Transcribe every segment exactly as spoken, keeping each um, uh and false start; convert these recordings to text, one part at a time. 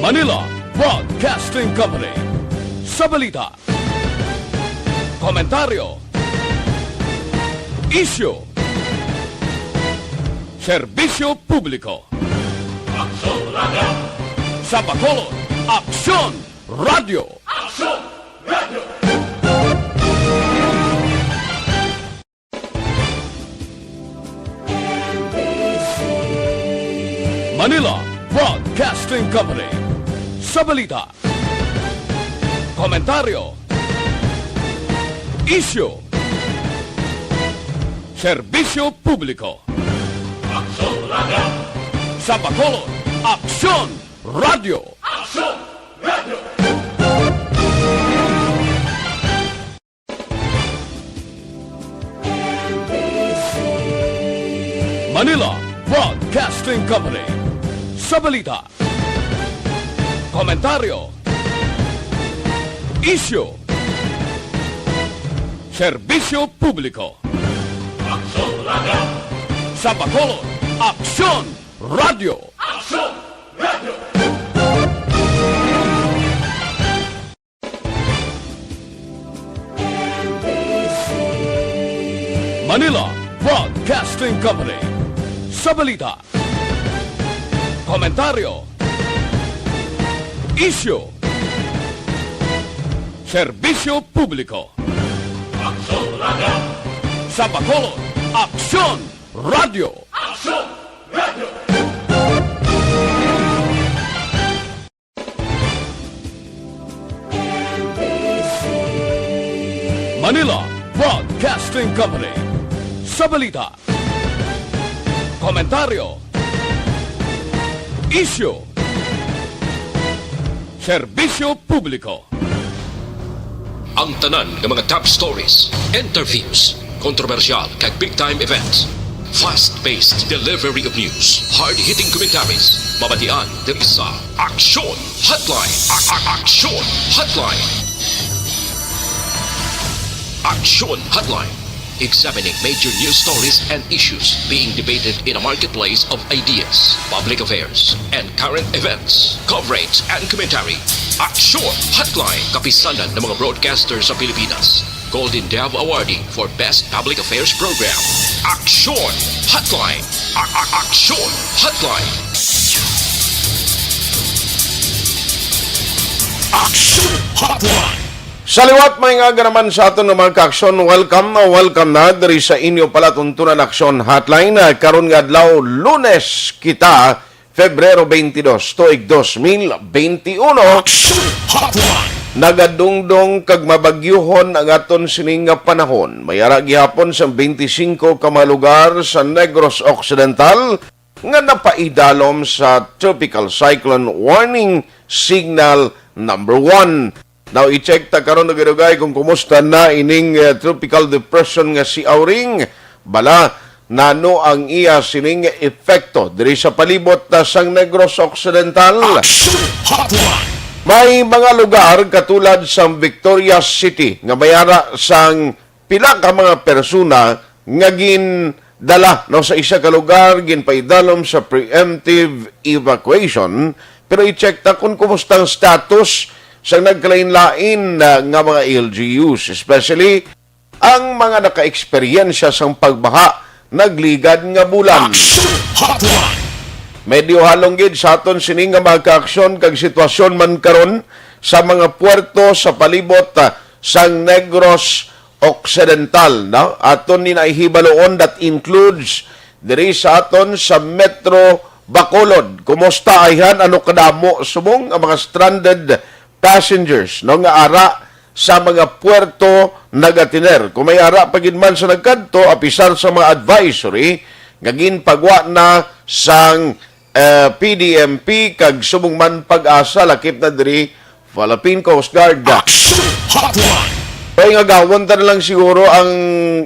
Manila Broadcasting Company. Sa balita, komentaryo, isyu, serbisyo publiko. Aksyon Radio. Sa Bacolod, Aksyon Radio. Aksyon Radio. Manila Broadcasting Company. Sa balita, komentaryo, isyu, serbisyo publiko. Aksyon Radio. Sa Bacolod, Aksyon Radio. Aksyon Radio. Manila Broadcasting Company. Sa balita, komentaryo, isyu, serbisyo publiko. Aksyon Radio. Sa Bacolod, Aksyon Radio. Aksyon Radio. Manila Broadcasting Company. Sa balita, komentaryo, isyu, serbisyo publiko. Aksyon Radio. Sa Bacolod, Aksyon Radio. Aksyon Radio. Manila Broadcasting Company. Sa balita, komentaryo, isyu, serbisyo publiko. Ang tanan nga mga top stories, interviews, kontrobersyal kag big time events. Fast-paced delivery of news, hard-hitting commentaries, mabatian diri sa Aksyon Hotline. A- a- Aksyon Hotline. Aksyon Hotline. Examining major news stories and issues being debated in a marketplace of ideas, public affairs, and current events. Coverage and commentary. Aksyon Hotline. Kapisanan ng mga broadcaster sa Pilipinas. Golden Dove awardee for Best Public Affairs Program. Aksyon Hotline. A- a- Aksyon Hotline. Aksyon Hotline. Sa liwat, may nga naman sa aton nga mga kaaksyon, welcome na welcome na diri sa inyo palatuntunan Aksyon Hotline. Ah, karon nga adlaw, Lunes kita, Febrero twenty-two, tuig dos mil twenty-uno. Aksyon Hotline. Nagadungdong kag mabagyuhon ang aton sining nga panahon. May ara gihapon sa twenty-five ka mga lugar sa Negros Occidental nga napaidalom sa Tropical Cyclone Warning Signal number one. Now, i-check ta karon, dugay-dugay, kung kumusta na ining, eh, tropical depression nga si Auring. Bala, nano ang iya sining epekto diri sa palibot, ah, sang Negros Occidental? Action Hotline! May mga lugar katulad sa Victoria City nga may ara sang pila ka mga persona nga gindala, no, sa isa ka lugar, ginpaidalom sa preemptive evacuation. Pero i-check ta kung kumusta ang status sa nagkalain-lain na nga mga L G Us, especially ang mga nakaeksperyensya sang pagbaha nagligad nga bulan. Action Hotline! Medyo halong gid sa aton sini nga mga kaaksyon kag sitwasyon man karon sa mga puerto sa palibot, ah, sang Negros Occidental, no? Aton ni nahibaloon, that includes diri sa aton sa Metro Bacolod. Kumusta ayhan? Ano kadamo subong ang mga stranded passengers, no, nga ara sa mga puerto nagatiner? Kung may ara pa gid man sa nagkadto, apisar sa mga advisory nga ginpagwa na sang, eh, P D M P kag subong man PAGASA, lakip na diri Philippine Coast Guard. Action Hotline! Kay nga gawon ta na lang siguro ang,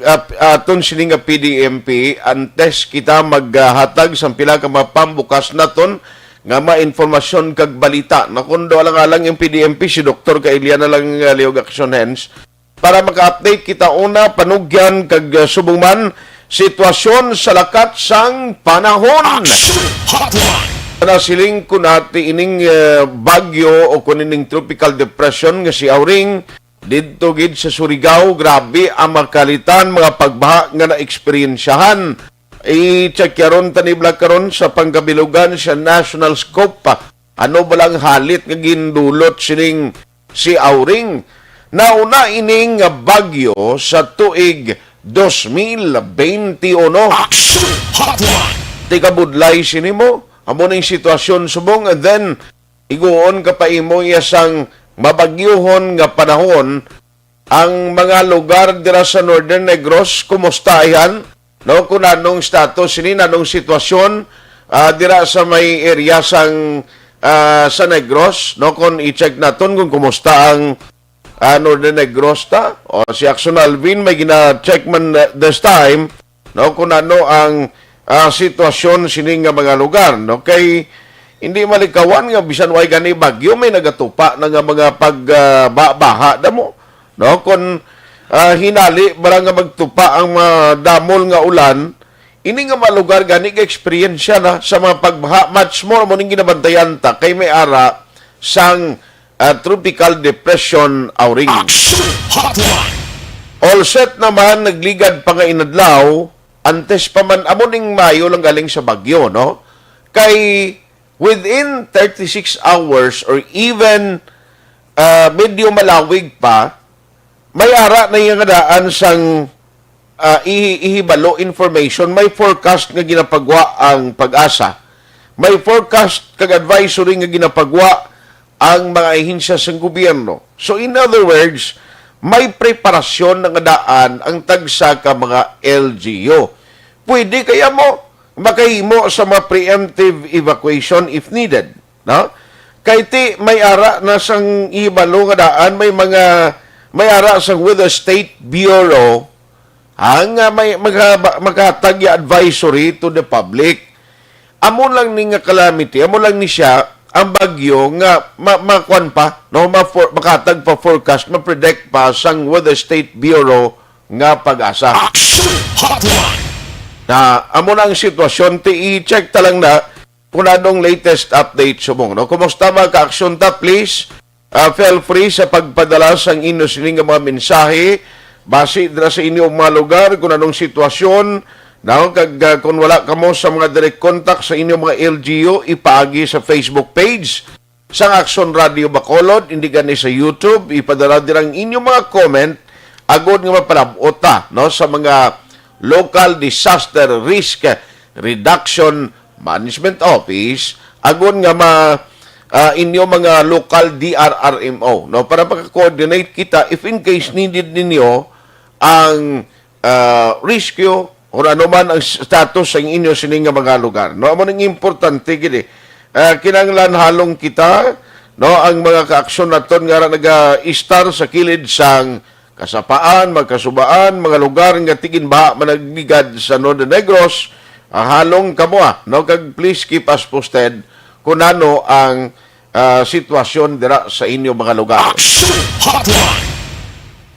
ah, aton sini nga P D M P antes kita maghatag sang pila ka mga pambukas naton nga mga informasyon kag balita. Na kung do alang-alang ang P D M P, si Doktor Kailian na lang, ah, liog action hands para maka-update kita una, panugyan kag, ah, subong man sitwasyon sa lakat sang panahon. Action Hotline! Nasiling ko nati ining, eh, bagyo o kun ining tropical depression nga si Auring didto gid sa Surigao, grabe ang makalitan mga pagbaha nga naeksperyensyahan. I-check karon, tanibla karon sa pangkabilugan sa National Scope. Ano ba lang halit nga gindulot sining si Auring? Nauna ini nga bagyo sa tuig dos mil bente uno. Action Hotline! Tikabudlay sini mo, amo ning sitwasyon subong, and then iguon ka pa imo iya sang mabagyuhon nga panahon. Ang mga lugar dira sa Northern Negros, kumusta yan? No, kung anong status ini, anong sitwasyon, ah, dira sa may area sang, ah, sa Negros, no, kung i-check naton kung kumusta ang, ah, Northern Negros ta. O, si Axon Alvin may gina-check man, ah, this time, no, kung ano ang, ah, sitwasyon sini nga mga lugar, no? Kay hindi malikawan nga bisan way gani bagyo, may nagatupa na nga mga pag, ah, ba-, baha damo, no? Kung, ah, hinali ba nga magtupa ang mga damol nga ulan, ini nga mga lugar gani ga-eksperyensya na sa mga pagbaha, much more mo ning ginabantayan ta kay may ara sang, ah, tropical depression Auring. Action Hotline! All set naman, nagligad pa nga inadlaw, antes pa man, amo ning maayo lang galing sa bagyo, no? Kay within thirty-six hours or even, ah, medyo malawig pa, may ara na iya nga daan sang, ah, ihi-, ihibalo information. May forecast nga ginapagwa ang PAGASA. May forecast kag advisory nga ginapagwa ang mga ahensya sang gobyerno. So, in other words, may preparasyon na nga daan ang tagsa ka mga L G U. Pwede kaya mo makahimo sa mga preemptive evacuation if needed, no? Kay ti may ara na sang ihibalo nga daan, may mga, may ara sang Weather State Bureau, ha, nga may magha-, maghatag ya advisory to the public. Amo lang ni nga calamity, amo lang ni siya ang bagyo nga ma-, makuan pa, no, ma-for-, makatag pa forecast, ma-predict pa sang Weather State Bureau nga PAGASA. Action Hotline! Na, amo na ang sitwasyon, ti i-check ta lang na kung anong latest update subong, no? Kumusta mga ka-aksyon ta? Please, ah, feel free sa pagpadala sang inyo sini nga mga mensahe basi dira sa inyong mga lugar, kung anong sitwasyon, no? Kag, ah, kung wala kamo sa mga direct contact sa inyong mga L G U, ipaagi sa Facebook page sang Aksyon Radio Bacolod, indi gani sa YouTube, ipadala dira ang inyong mga comment agod nga mapalab-ot ta, no, sa mga Local Disaster Risk Reduction Management Office, agod nga ma-, ah, inyo mga local D R R M O, no, para maka-coordinate kita if in case needed ninyo ang, ah, rescue or ano man ang status sa inyo sini nga mga lugar, no? Amo ning importante gid, eh. Ah, kinahanglan halong kita, no, ang mga kaaksyon naton nga ra nagaistar sa kilid sang Kasapaan, Magkasubaan, mga lugar nga tigin baha man nagligad sa Northern Negros, ah, halong kamo, ah, no? Kag please keep us posted kung ano ang, ah, sitwasyon dira sa inyo mga lugar. Action Hotline!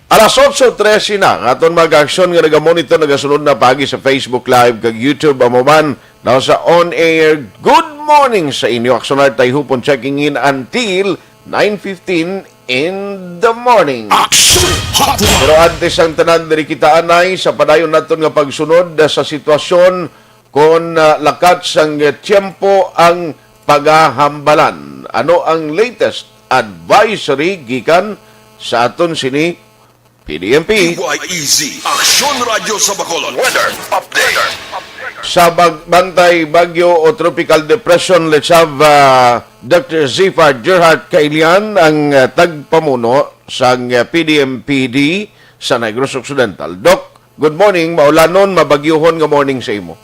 Alas otso trese na ang aton mga aksyon nga nagamonitor, nagasunod na paagi sa Facebook Live kag YouTube. Amo man, now sa on air, good morning sa inyo. Aksyon Art Tayhupon checking in until nine fifteen in the morning. Action Hotline! Pero antes ang tanan, diri kita anay sa padayon naton nga pagsunod sa sitwasyon kon, ah, lakat sang tiyempo ang pagahambalan. Ano ang latest advisory gikan sa aton sini P D M P? D Y E Z, Aksyon Radyo sa Bacolod. Weather update. Sa bag-, Bantay Bagyo o Tropical Depression, let's have, ah, Doctor Zephyr Gerhart Kailian, ang, ah, tagpamuno sang, ah, P D M P D sa Negros Occidental. Doc, good morning, maulanon, mabagyuhon nga morning sa imo.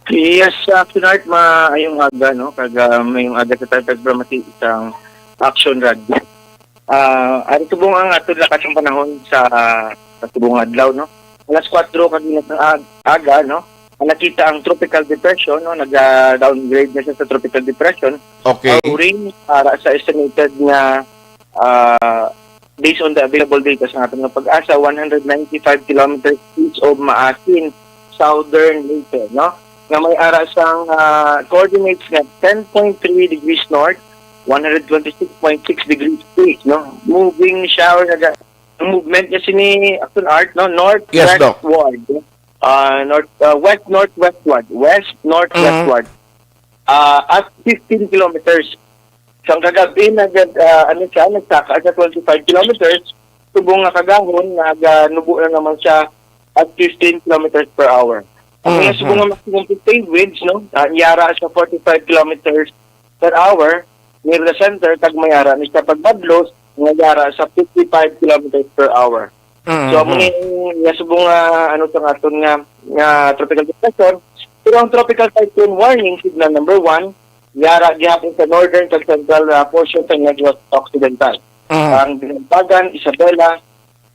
Yes, uh, Pinart, maayong aga, no? Kag, ah, maayong aga sa tanan, kag pamati sang Action Radyo. Ah, ari subong ang aton lakat sang panahon sa, sa subong nga adlaw, no? Alas kuwatro kag ina sang ag-, aga, no? Ang nakita ang tropical depression, no? Nag, ah, downgrade na siya sa tropical depression. Okay. Auring, para sa estimated nga, ah, based on the available data sa aton nga PAGASA, one hundred ninety-five kilometers east of Maasin, Southern Leyte, no? nga may ara sang, ah, coordinates nga ten point three degrees north, one hundred twenty-six point six degrees east, no? Moving shower nga ga-, ang movement niya sini, Action Art, no? North Yes, Doc. westward. Ah, north, ah, west northwestward. West northwestward. Ah, at fifteen kilometers. Sang kagabi, nag, ah, ano siya, nagsaka sa twenty-five kilometers. Subong nga kagahon, naganubo na naman siya at fifteen kilometers per hour. Ang iya Mhm. subong nga maximum sustained winds, no? Ah, yara sa forty-five kilometers per hour near the center, kag may ara ni siya pagbadlos, nga yara sa fifty-five kilometers per hour. So, amo Mhm. ni nga subong nga, ano, sa aton nga, nga tropical depression. Pero ang tropical cyclone warning signal number one, yara gihapon sa northern kag central, ah, portion sa Negros Occidental. Mhm. Ang Binalbagan, Isabela,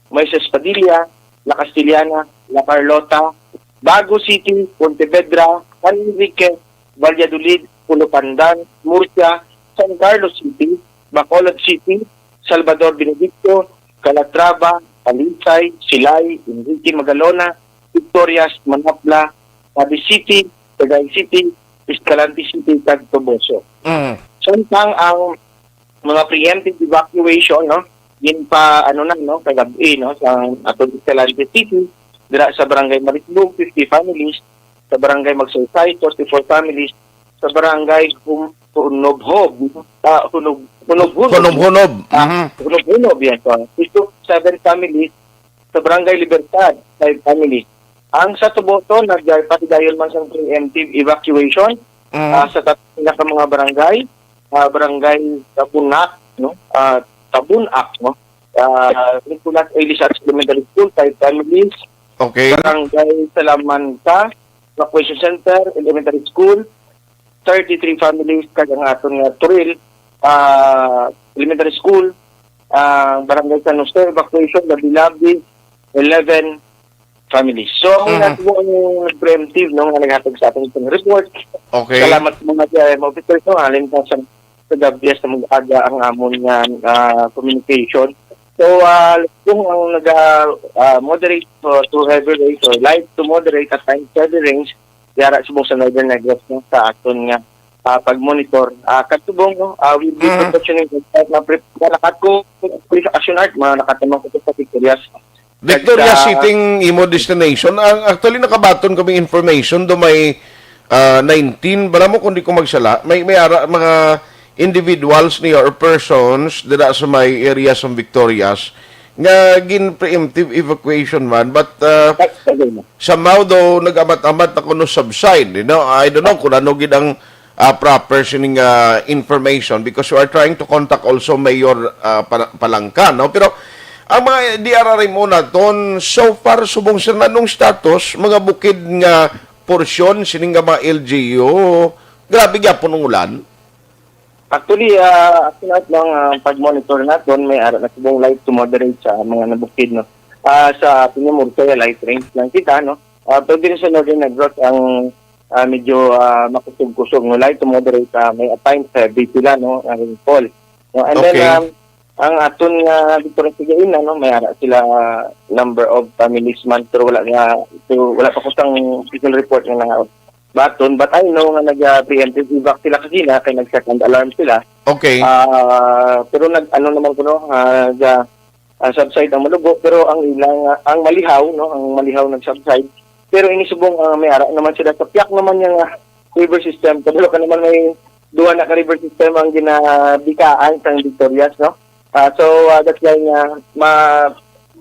Moises Padilla, La Castellana, La Carlota, Bago City, Pontevedra, San Enrique, Valladolid, Pulo Pandan, Murcia, San Carlos City, Bacolod City, Salvador Benedicto, Calatrava, Talisay, Silay, Enrique Magalona, Victorias, Manapla, Cadiz City, Tagay City, Escalante City, kag Toboso. Mm. Samtang ang mga preemptive evacuation, no, ginpa-, ano na, no, kagabi, no, sa aton Escalante City, dira sa Barangay Marisbog, fifty families, sa Barangay Magsaysay, forty-four families, sa Barangay Hum-, Hunobhob, ah, Hunob-, Hunobhunob. Hunob-hunob. Ah, Mhm. Hunobhunob, yes, ah, fifty-seven families, sa Barangay Libertad, five families. Ang sa Toboso, nagpatigayon man sang preemptive evacuation, Mm. ah, sa tat-, nga mga barangay, ah, Barangay Tabunak, no? Ah, Tabunak, no? Ah, Nicolas A. Lizarz Elementary School, five families. Okay. Barangay Salamanca, Evacuation Center, Elementary School, thirty-three families, kag ang aton nga Toril, ah, Elementary School, ang Barangay San Jose, Evacuation, Labi-Labi, eleven families. So, ang Mhm. nakuha ang preemptive, no, nga naghatag sa aton itong report. Okay. Salamat sa mga C I M officers, no, halin pa sa, sa gabi sa mag-aga ang amon nga, ah, communication. So, ah, kung ang naga, ah, moderate to, to heavy rains or light to moderate at times heavy rains, yara subong sa Northern Negros, no, sa aton nga, ah, pag-monitor. Ah, katubong, no, ah, we will be Mhm. proportioning na pre-, malakat ko, police action art, malakat naman ko sa Victorias. Victoria Nagsa- City ang imo destination. Ang, actually, nakabaton kami information do may, ah, nineteen, bala mo kung di ko magsala, may, may ara, mga individuals niya or persons dira sa may area sa Victorias nga gin preemptive evacuation man, but, ah, Ay, sorry, no. somehow daw nag-amat-amat na kuno subside, you know? I don't know kung ano gid ang, ah, proper sining, ah, information because we are trying to contact also Mayor, ah, Pala-, Palangka, no? Pero ang mga D R R M O naton, so far, subong sila, anong status, mga bukid nga porsyon sining nga mga L G U, grabe gyapon ang ulan. Actually, ah, as of now, ang pag-monitor naton, may ara na subong light to moderate sa mga nabukid, no? Ah, sa Pinemur, kaya light rains lang kita, no? Ah, pero din sa Northern Negros, ang, ah, medyo, ah, makusog-kusog, no? Light to moderate, ah, may at times heavy sila, no? Ang rainfall. No? And then, Okay. um, ang aton nga Victorias kag Gaina, no? May ara sila, ah, number of families man, pero wala nga, so, wala pa ko sang official report nga na baton, but I know nga nag, ah, preemptive evac sila kagina kay nag-second alarm sila. Okay. Ah, pero nag, ano naman kuno, ah, ga, ah, subside ang Malugo, pero ang ilang, ah, ang Malihaw, no, ang Malihaw nag-subside. Pero ini subong, ah, may ara naman sila sa piyak naman yang, ah, river system. Kabalo ka naman may duha na ka river system ang ginabikaan sang Victorias, no? Ah, so, ah, that's why nga ma-,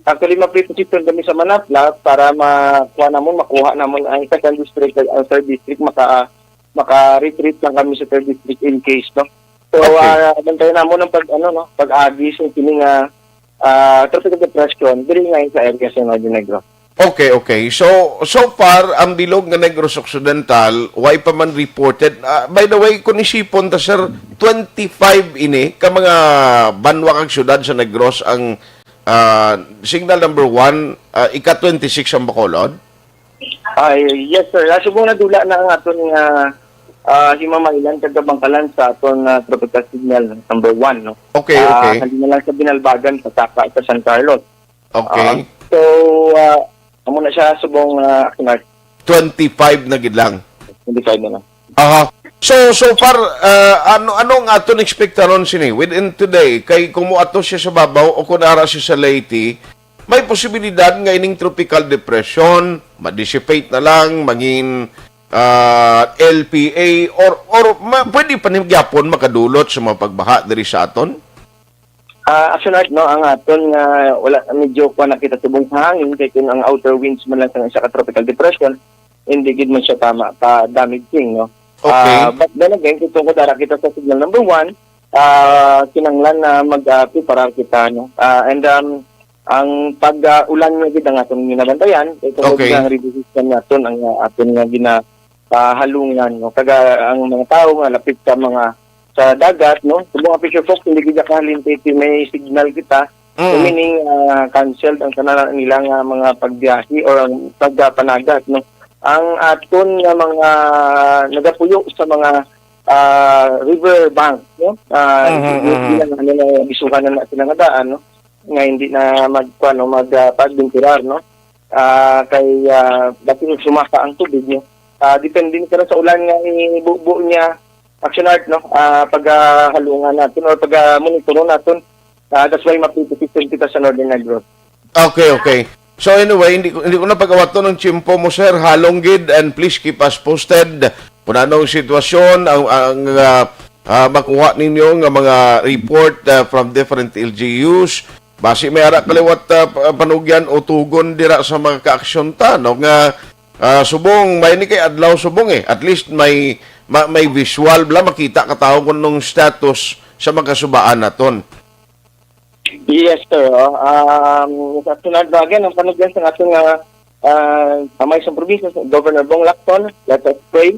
actually, ma-pre-position kami sa Manapla para makuha namon, makuha namon ang second district, ang third district, maka-, maka-retreat lang kami sa third district in case, no? So, Okay. ah, bantayan namon ang pag, ano, no, pag-agi sa kini nga, ah, tropical depression diri nga sa area sa Northern Negros. Okay, okay. So, so far, ang bilog nga Negros Occidental, way pa man reported. Ah, by the way, kung isipon ta, sir, twenty-five ini ka mga banwa kag syudad sa Negros ang, ah, signal number one, ah, ika twenty-six ang Bacolod? Ay, yes, sir. Ah, subong nadula na ang aton nga, ah, Himamaylan kag Kabangkalan sa aton nga tropical signal number one, no? Okay, Ah, okay. Hindi na lang sa Binalbagan, pasaka sa San Carlos. Okay. Ah, so, ah, amo na siya subong, ah, Action Art. Twenty-five na gid lang. Hindi kayo na lang. Aha. So, so far, uh, ano, ano ang aton expectaron sini within today? Kay kung mo ato siya sa babaw o kung ara siya sa Leyte, may posibilidad nga ining tropical depression, ma-dissipate na lang, mangin uh, L P A, or, or ma, pwede pa ni gyapon makadulot sa mga pagbaha diri sa aton? Ah, actually, no, ang aton nga wala, medyo kuha na kita subong sa hangin, kay kung ang outer winds man lang sa isa ka tropical depression, hindi gid man siya tama pa damaging, no? Okay. Ah, but then again, kung tungkol dara kita sa signal number one, ah, kinanglan na mag-preparar kita, no? Ah, and um, ang pag-ulan nga gid ang atong ginabantayan, ito Okay. Ang reduce system naton ang ah, aton nga gina ah, halungan, no? Kaga ang mga tao nga lapit sa mga sa dagat, no? Sa mga fisher folks, hindi gid kahalin kay may signal kita. So, Mm. meaning, ah, canceled ang tanan nila nga mga pagbiyahe or ang pagpanagat, no? Ang aton nga mga nagapuyo sa mga ah, river bank, no? Ah, Mhm, yung mhm. Bilang ano na bisuhan na, na sila nga daan, no? Nga hindi na mag kuwan, no, mag ah, pag-adventurar, no? Ah, kay ah, basin sumaka ang tubig, no? Ah, depende ni sa ulan nga ibubo niya, action art, no? Ah, paghalungan natin or pag-monitoron natin. Ah, that's why mapipitin kita sa Northern Negros. Okay, okay. So anyway, hindi ko, hindi ko na pag-awaton ang tiyempo mo, sir. Halong gid, and please keep us posted kung anong sitwasyon ang, ang ah, ah, makuha ninyo nga mga report ah, from different L G Us. Basi may ara kaliwat ah, pa- panugyan o tugon dira sa mga kaaksyon ta, no, nga ah, subong may ni kay adlaw subong eh. At least may ma- may visual bala, makita ka tawo kung anong status sa mga kasubaan naton. Yes, sir. Oh. Um, sa sunod na again, ang panugyan sa ating uh, uh, amay sa probinsya, Governor Bong Lacson, let us pray,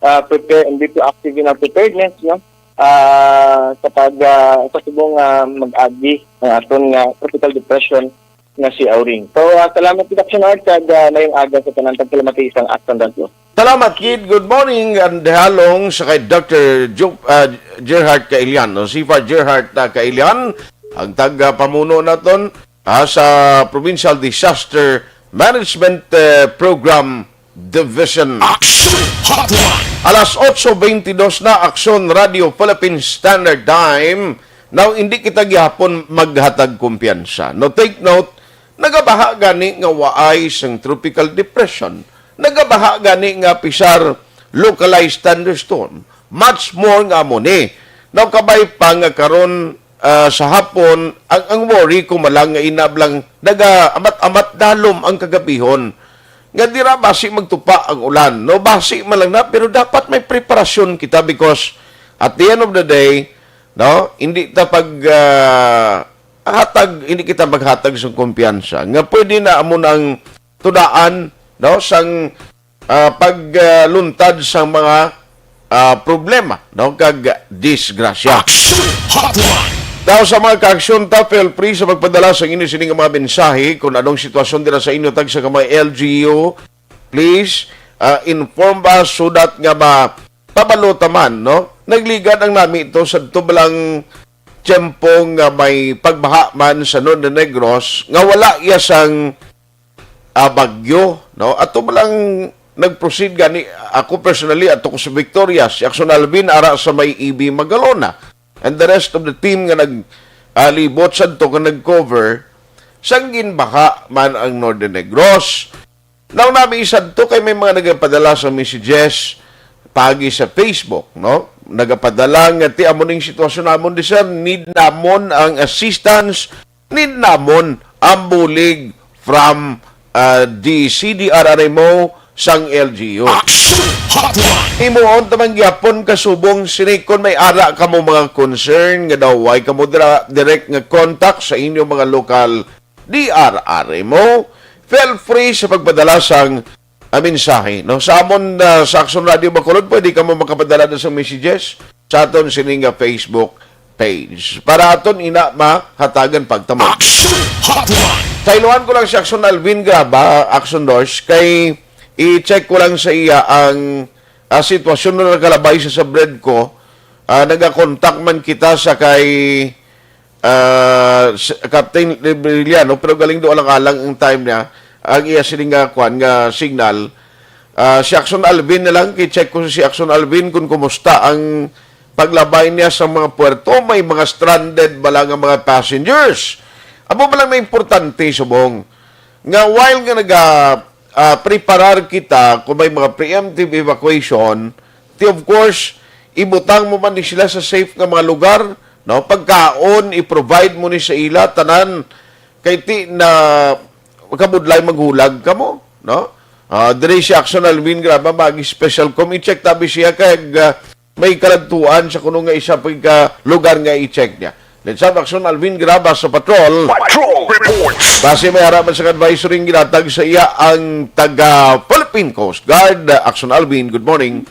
uh, prepare and be proactive in our preparedness, no? Uh, sa pag uh, sa subong uh, mag-agi ang aton nga tropical depression nga si Auring. So, uh, salamat, Production Art, kag uh, mayong aga sa tanan. Pagkalamati isang Action Radio. Salamat, kid. Good morning and halong sa kay Doctor Jo, ah, Gerhard Kailian, no? Sifar Gerhard ah, Kailian, ang tagapamuno naton ah, sa Provincial Disaster Management eh, Program Division. Action Hotline. Alas otso bentidós na, Aksyon Radio Philippine Standard Time. Now, hindi kita gihapon maghatag kumpiyansa. No, take note, nagabaha gani nga waay sang tropical depression. Nagabaha gani nga pisar localized thunderstorm. Much more nga amo ni. Now, kabay pa nga karon ah, sa hapon, ang, ang worry ko man lang nga inablang nagaamat-amat dalom ang kagabihon. Nga dira basi magtupa ang ulan, no? Basi man lang na, pero dapat may preparasyon kita because at the end of the day, no, hindi ta pag ah, hatag, hindi kita maghatag sa kumpiyansa nga pwede na amo nang tudaan, no, sang ah, pagluntad sa mga ah, problema, no, kag disgrasya. Action Hotline. Daw sa mga kaaksyon ta, feel free sa pagpadala sa inyo sining mga mensahe kung anong sitwasyon dira sa inyo tag sa mga L G U. Please ah, inform us so that nga ma pabalo ta man, no? Nagligad ang nami ito sa tubalang tiyempo nga may pagbaha man sa Northern Negros nga wala iya sang ah, Baguio, no? Ato ba lang nag-proceed gani, ako personally, ato ko sa Victoria, si Action Alvin ara sa may E B Magalona, and the rest of the team nga nag ah, libot sadto nga nag-cover sang ginbaha man ang Northern Negros. Now, nami sadto kay may mga nagapadala sa messages pagi sa Facebook, no? Nagapadala nga ti amo ning sitwasyon namon di sir, need namon ang assistance, need namon ang bulig from uh, the C D R R M O sang L G U. Action Hotline. Himuon ta man gyapon kasubong sini kon may ara kamo mga concern nga daw way kamo dira direct nga contact sa inyo mga lokal D R R M O, feel free sa pagpadala sang ah, mensahe, no? Sa amon ah, sa Action Radio Bacolod, pwede kamo makapadala na sa messages sa aton sini nga Facebook page para aton ina mahatagan pagtamo. Action Hotline. Sa iluhan ko lang si Action Alvin Graba, Action Nurse, kay i-check ko lang sa iya ang ah, sitwasyon na nakalabay sa sa bread ko. Ah, nagakontak man kita sa kay ah, s- Captain Libriliano, pero galing do alang-alang ang time niya, ang iya sining nga kwan nga signal. Ah, si Action Alvin na lang, i-check ko si Action Alvin kung kumusta ang paglabay niya sa mga puerto. May mga stranded bala nga mga passengers? Amo bala nga importante subong nga while nga naga, ah, preparar kita kung may mga preemptive evacuation, ti of course, ibutang mo man ni sila sa safe nga mga lugar, no? Pagkaon, i-provide mo ni sa ila tanan, kay ti na kabudlay maghulag kamo, no? Ah, diri si Action Alvin Graba, mag-special com, i-check tabi siya kay, ah, may kaladtuan sa kuno nga isa pa ka lugar nga i-check niya. Let's have Action Alvin Graba sa patrol. Patrol Reports. Base may ara man sa advisory nga ginatag sa iya ang taga Philippine Coast Guard. Action Alvin, good morning.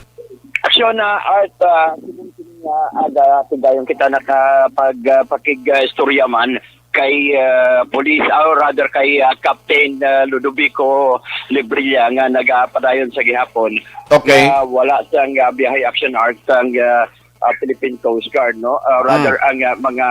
Action na Art, ah, sining nga aga, tigayon kita nakapag, ah, pakig, ah, istorya man kay, ah, police, or rather kay, ah, Captain, ah, Ludovico Librilla nga nagapadayon sa gihapon. Okay. Nga wala sang, ah, biyahe Action Art sang, ah, ah, Philippine Coast Guard, no? Ah, rather Mm. ang, ah, mga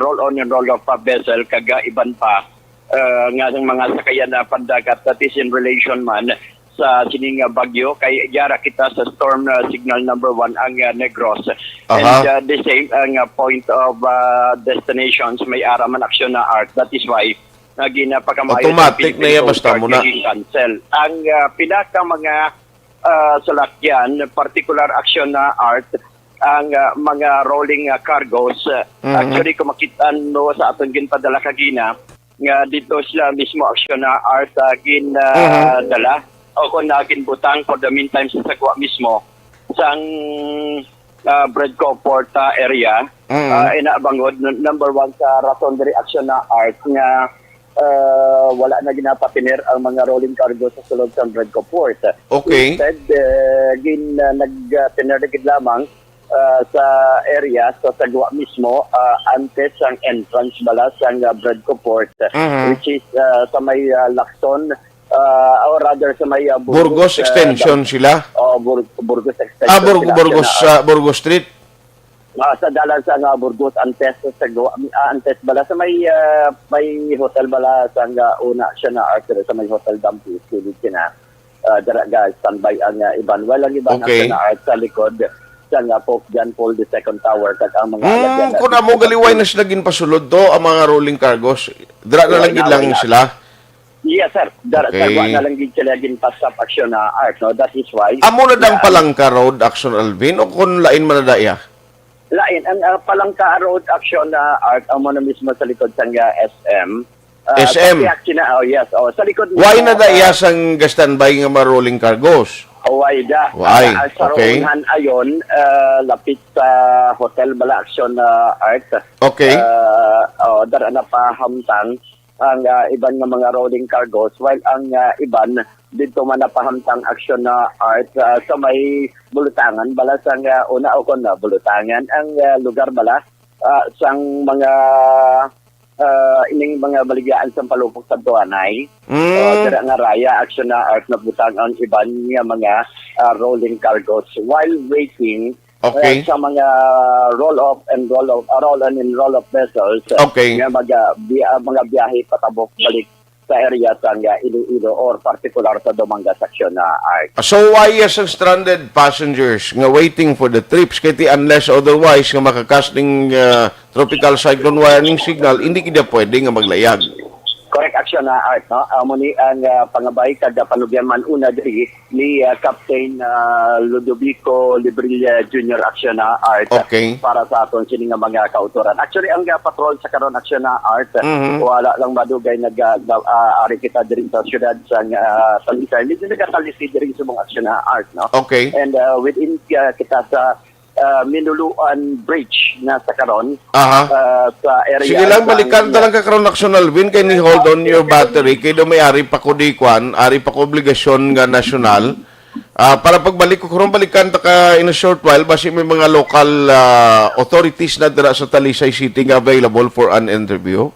roll-on and roll-off pa vessel kag, ah, iban pa, ah, nga ang mga sakayan na pandagat, that is in relation man sa sining, ah, bagyo, kay yara kita sa storm, ah, signal number one ang, ah, Negros. And, Aha. ah, the same ang, ah, point of, ah, destinations may ara man Action na Art. That is why nga ginapakamayo Automatic sa Philippine na yan, Coast basta Guard mo na. nga i-cancel. Ang, ah, pinaka mga, ah, salakyan, particular Action na Art, ang, ah, mga rolling, ah, cargos. Mhm. Actually, kung makita mo sa aton ginpadala kagina, nga dito sila mismo Action na Art, ah, gin, ah, Mhm. dala o kung na ginbutang for the meantime sa sagwa mismo sang, ah, Bredco Port, ah, area. Mhm. Ah, ina bangod, n-, number one sa rason diri Action na Art nga, ah, wala na ginapatiner ang mga rolling cargo sa sulod sa Bredco Port. Okay. Instead, eh, gin, ah, nagtiner na gid lamang, ah, sa area, sa sagwa mismo, ah, antes ang entrance bala sang, ah, Bredco Port, Mhm. which is, ah, sa may, ah, Lacson, ah, or rather sa may, ah, Burgos, Burgos ah, extension dam-, sila? Oh, Bur-, Burgos extension Ah, Bur-, sila, Burgos, Action na ah, Burgos Street? Ah, sa dalan sa nga Burgos, antes sa sagwa, ah, antes bala sa may, ah, may hotel bala sa nga una siya na Arthur, sa may Hotel Dampis, kilid sina. Ah, dira ga standby ang, ah, iban. Walang iban Okay. Action na Art sa likod sa nga Pope John Paul the Second Tower, kag ang mga Hmm, alagyan kung natin amo sa galiway pagpili. na sila ginpasulod to, ang mga rolling cargos, dira na Wala lang gid na, lang wala. sila? Yes, sir. Dara, Okay. sagwa na lang gid sila ginpasap Action na Art, no? That is why Amo na dang Yeah. Palangka Road, Action Alvin, o kung lain man na daya? Lain. Ang, ah, Palangka Road Action na Art, amo na mismo sa likod sang, ah, S M. Ah, S M. sa Piachi na, oh, yes. Oh, sa likod Why mismo, na daya ah, sang ga-standby nga mga rolling cargos? Why da? Why? Ah, sa Okay. Roonhan ayon, ah, lapit sa hotel bala Action na Art. Okay. Ah, oh, dara na pahamtang ang, ah, iban nga mga rolling cargos, while ang, ah, iban didto man napahamtang Action na Art, ah, sa may Bulutangan, bala sang, ah, una o kon, ah, Bulutangan ang, ah, lugar bala, ah, sang mga, ah, ining mga baligyaan sang palupok sa Tuanay. Mm. Ah, dira nga raya, Action na Art, nabutang ang iban nga mga, ah, rolling cargos while waiting Okay. uh, sa mga roll-off and roll-off, uh, roll-on and roll-off vessels, uh, Okay. nga mag, uh, bi-, uh, mga biyahe patabok balik sa area sa nga Iloilo or particular sa Dumangas Action na Art. So, why yes ang stranded passengers nga waiting for the trips? Kay ti unless otherwise nga makakasting uh, tropical cyclone warning signal, hindi kita pwede nga maglayag. Correct Action na Art, no? Amo ni ang uh, pangabay kag panugyan man una diri ni, ah, Captain, ah, Ludovico Librilla Junior Action na Art Okay. para sa aton sini nga mga kautoran. Actually, ang, ah, patrol sa karon Action na Art, Mhm. wala lang madugay nag, ah, ga-, ah, ari kita diri sa siyudad sa, ah, Talisay. Medyo nagatalisi diri sa mga Action na Art, no? Okay. And, ah, within, ah, kita sa ah, Minuluan Bridge na sa karon, Aha. ah, sa area Sige lang, sa balikan ta lang ka karon, Action Alvin, kay ni hold on your battery, kay do may ari pa ko di kwan, ari pa ko obligasyon nga nasyonal. Ah, para pagbalik ko karon, balikan ta ka in a short while, basi may mga local, ah, authorities na dira sa Talisay City nga available for an interview.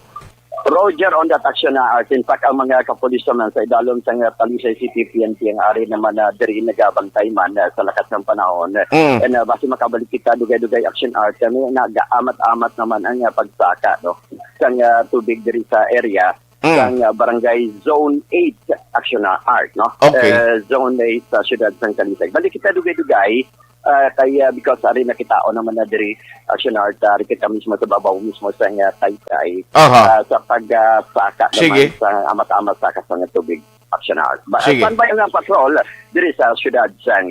Roger on that Action na Art. In fact, ang mga kapulis naman sa idalom sa nga Talisay City P N P ang ari naman na diri nagabantay man, ah, sa lakat ng panahon. Mm. And, ah, basi makabalik kita dugay-dugay Action Art kami nagaamat-amat naman ang, ah, pagsaka, no, sang, ah, tubig diri sa area. Mm. sang, ah, Barangay Zone eight, Action Art, no? Okay. Eh, Zone eight sa siyudad sang Talisay. Balik kita dugay-dugay, ah, kay, ah, because ari nakitaon naman na diri, Action Art, ah, ari kita mismo sa babaw mismo sang, ah, Taytay, Aha. ah, sa pag, ah, saka Sige. naman sa amat-amat saka sa nga tubig, Action Art. Ba-, Sige. standby ang patrol diri sa siyudad sang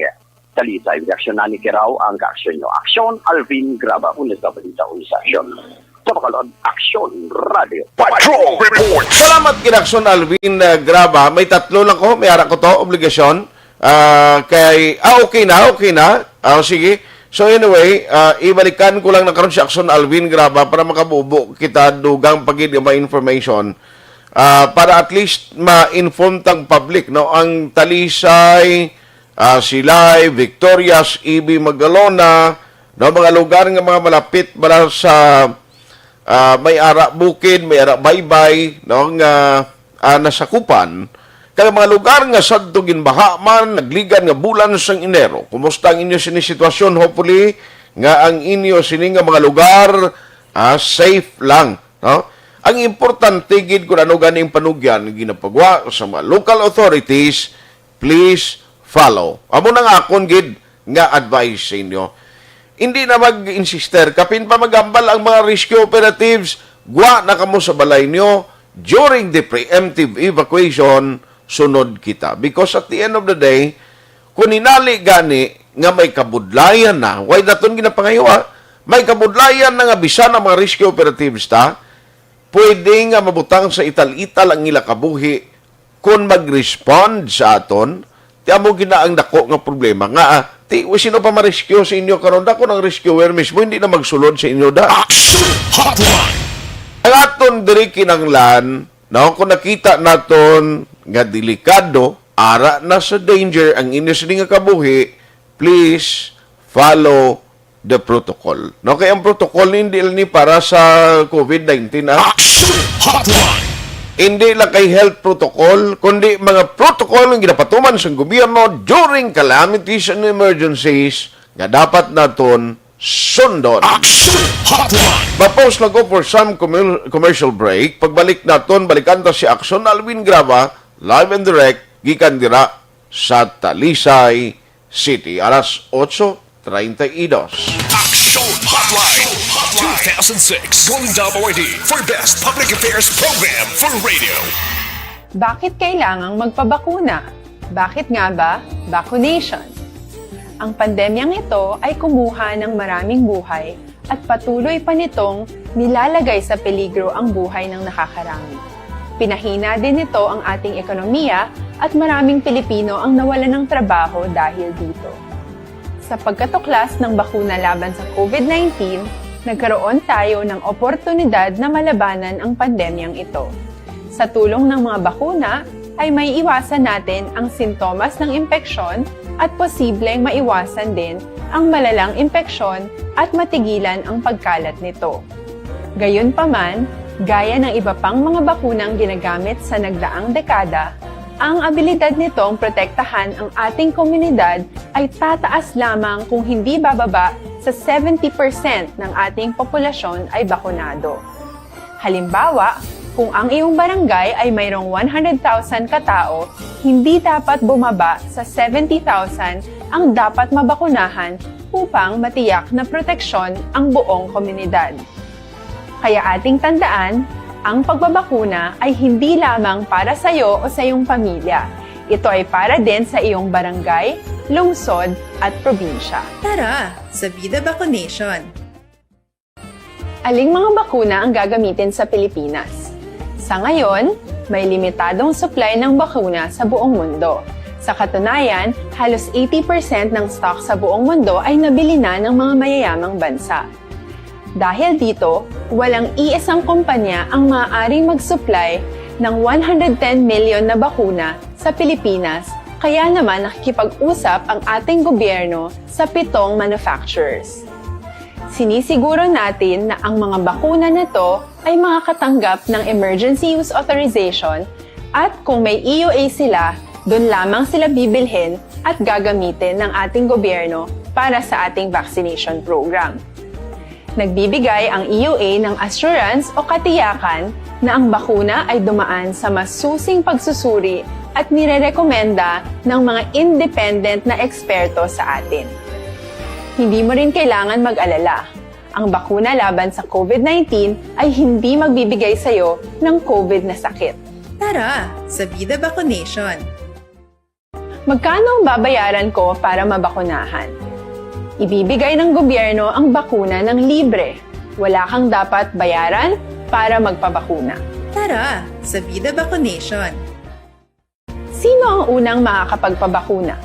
Talisay. Reaksyon na ni Kiraw ang kaaksyon nyo. Aksyon, Alvin Graba, una sa balita, una sa aksyon. Sa Bacolod, Aksyon Radio. Patrol Report. Salamat, Kinaksyon Alvin, uh, Graba. May tatlo lang ko, may ara ko to, obligasyon. Ah, kay, ah, okay na, okay na. Ah, sige. So anyway, ah, ibalikan ko lang na karon si Aksyon Alvin Graba para makabubo kita dugang pagid nga mga information. Ah, para at least ma-inform tang public, no? Ang Talisay, ah, Silay, Victorias, E B Magalona, no? Mga lugar nga mga malapit bala sa, ah, may ara bukid, may ara baybay, no? Nga, ah, nasakupan. Kag mga lugar nga sadto ginbaha man, nagligan nga bulan sang Enero. Kumusta ang inyo sini sitwasyon? Hopefully, nga ang inyo sini nga mga lugar, ah, safe lang, no? Ang importante gid kung ano gani ang panugyan nga ginapagwa sa mga local authorities, please follow. Amo na nga akon gid nga advice sa inyo. Hindi na mag-insister, kapin pa magambal ang mga rescue operatives, gwa na kamo sa balay nyo during the preemptive evacuation, sunod kita. Because at the end of the day, kung hinali gani nga may kabudlayan na, why daton ginapangayo, ah? May kabudlayan na nga bisan ang mga rescue operatives ta, pwede nga mabutang sa ital-ital ang ila kabuhi kung mag-respond sa aton. Ti amo gina ang dako nga problema nga, ah, ti, sino pa ma-rescue sa inyo karon? Dako ng rescuer mismo, hindi na magsulod sa inyo da. Action Hotline. Ang aton diri kinahanglan, no, kung nakita naton nga delikado, ara na sa danger ang inyo sini nga kabuhi, please follow the protocol. No, kay ang protocol hindi lang ni para sa covid nineteen, ah. Action Hotline. Hindi lang kay health protocol, kundi mga protocol nga ginapatuman sa gobyerno during calamities and emergencies nga dapat naton sundon. Action Hotline. Ma-pause lang ko for some commer-, commercial break. Pagbalik naton, balikan ta si Action Alvin Graba, live and direct, gikan dira sa Talisay City. Alas otso treinta y dos. Action Hotline, two thousand six, Golden Dove Awardee for Best Public Affairs Program for Radio. Bakit kailangang magpabakuna? Bakit nga ba vaccination? Ang pandemyang ito ay kumuha ng maraming buhay at patuloy pa nitong nilalagay sa peligro ang buhay ng nakakarami. Pinahina din nito ang ating ekonomiya at maraming Pilipino ang nawalan ng trabaho dahil dito. Sa pagkatuklas ng bakuna laban sa covid nineteen, nagkaroon tayo ng oportunidad na malabanan ang pandemyang ito. Sa tulong ng mga bakuna, ay may iwasan natin ang sintomas ng impeksyon at posibleng maiwasan din ang malalang impeksyon at matigilan ang pagkalat nito. Gayunpaman, gaya ng iba pang mga bakunang ginagamit sa nagdaang dekada, ang abilidad nitong protektahan ang ating komunidad ay tataas lamang kung hindi bababa sa seventy percent ng ating populasyon ay bakunado. Halimbawa, kung ang iyong barangay ay mayroong one hundred thousand katao, hindi dapat bumaba sa seventy thousand ang dapat mabakunahan upang matiyak na proteksyon ang buong komunidad. Kaya ating tandaan, ang pagbabakuna ay hindi lamang para sa iyo o sa iyong pamilya. Ito ay para din sa iyong barangay, lungsod, at probinsya. Tara, sa Vida Vaccination! Aling mga bakuna ang gagamitin sa Pilipinas? Sa ngayon, may limitadong supply ng bakuna sa buong mundo. Sa katunayan, halos eighty percent ng stock sa buong mundo ay nabili na ng mga mayayamang bansa. Dahil dito, walang iisang kumpanya ang maaaring mag-supply ng one hundred ten million na bakuna sa Pilipinas, kaya naman nakikipag-usap ang ating gobyerno sa pitong manufacturers. Sinisiguro natin na ang mga bakuna na to ay makakatanggap ng emergency use authorization at kung may E U A sila, doon lamang sila bibilhin at gagamitin ng ating gobyerno para sa ating vaccination program. Nagbibigay ang E U A ng assurance o katiyakan na ang bakuna ay dumaan sa masusing pagsusuri at nirerekomenda ng mga independent na eksperto sa atin. Hindi mo rin kailangan mag-alala. Ang bakuna laban sa COVID nineteen ay hindi magbibigay sa iyo ng COVID na sakit. Tara, sa Bida Vaccination! Magkano ang babayaran ko para mabakunahan? Ibibigay ng gobyerno ang bakuna ng libre. Wala kang dapat bayaran para magpabakuna. Tara, sa Bida Vaccination! Sino ang unang makakapagpabakuna?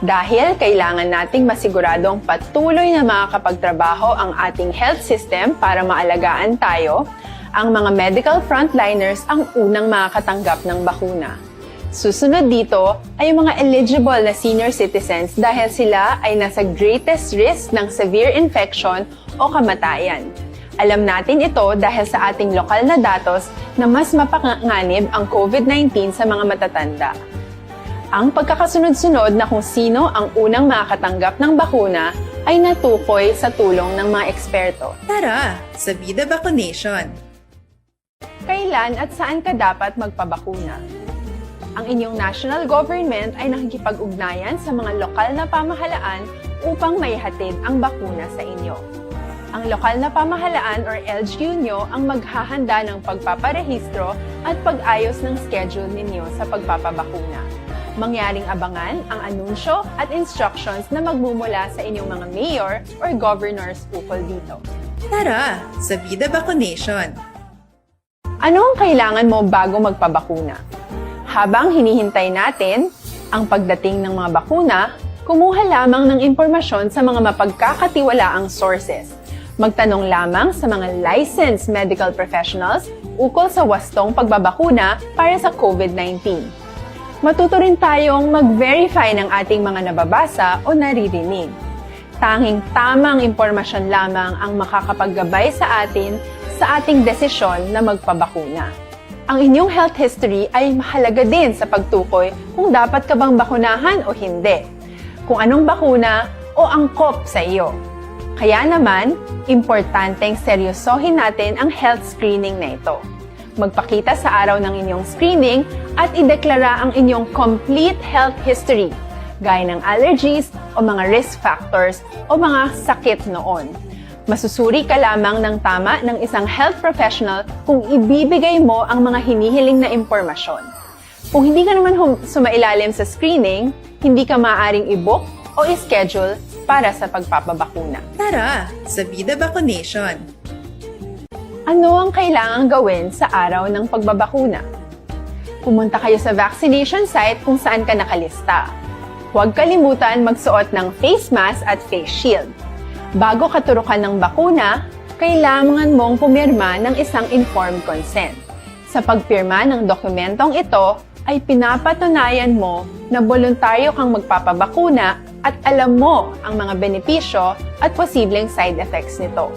Dahil kailangan nating masiguradong patuloy na makakapagtrabaho ang ating health system para maalagaan tayo, ang mga medical frontliners ang unang makakatanggap ng bakuna. Susunod dito ay ang mga eligible na senior citizens dahil sila ay nasa greatest risk ng severe infection o kamatayan. Alam natin ito dahil sa ating lokal na datos na mas mapanganib ang COVID nineteen sa mga matatanda. Ang pagkakasunod-sunod na kung sino ang unang makakatanggap ng bakuna ay natukoy sa tulong ng mga eksperto. Tara, sa Bida Vaccination! Kailan at saan ka dapat magpabakuna? Ang inyong national government ay nakikipag-ugnayan sa mga lokal na pamahalaan upang maihatid ang bakuna sa inyo. Ang lokal na pamahalaan or L G U nyo ang maghahanda ng pagpaparehistro at pag-ayos ng schedule ninyo sa pagpapabakuna. Mangyaring abangan ang anunsyo at instructions na magmumula sa inyong mga mayor or governors ukol dito. Tara, sa Bida Vaccination! Ano ang kailangan mo bago magpabakuna? Habang hinihintay natin ang pagdating ng mga bakuna, kumuha lamang ng impormasyon sa mga mapagkakatiwalaang sources. Magtanong lamang sa mga licensed medical professionals ukol sa wastong pagbabakuna para sa COVID nineteen. Matuto rin tayong mag-verify ng ating mga nababasa o naririnig. Tanging tamang impormasyon lamang ang makakapaggabay sa atin sa ating desisyon na magpabakuna. Ang inyong health history ay mahalaga din sa pagtukoy kung dapat ka bang bakunahan o hindi, kung anong bakuna o angkop sa iyo. Kaya naman, importanteng seryosohin natin ang health screening na ito. Magpakita sa araw ng inyong screening at ideklara ang inyong complete health history, gaya ng allergies o mga risk factors o mga sakit noon. Masusuri ka lamang ng tama ng isang health professional kung ibibigay mo ang mga hinihiling na impormasyon. Kung hindi ka naman hum- sumailalim sa screening, hindi ka maaaring i-book o i-schedule para sa pagpapabakuna. Tara, sa Bida Vaccination! Ano ang kailangang gawin sa araw ng pagbabakuna? Pumunta kayo sa vaccination site kung saan ka nakalista. Huwag kalimutan magsuot ng face mask at face shield. Bago katurukan ng bakuna, kailangan mong pumirma ng isang informed consent. Sa pagpirma ng dokumentong ito, ay pinapatunayan mo na boluntaryo kang magpapabakuna at alam mo ang mga benepisyo at posibleng side effects nito.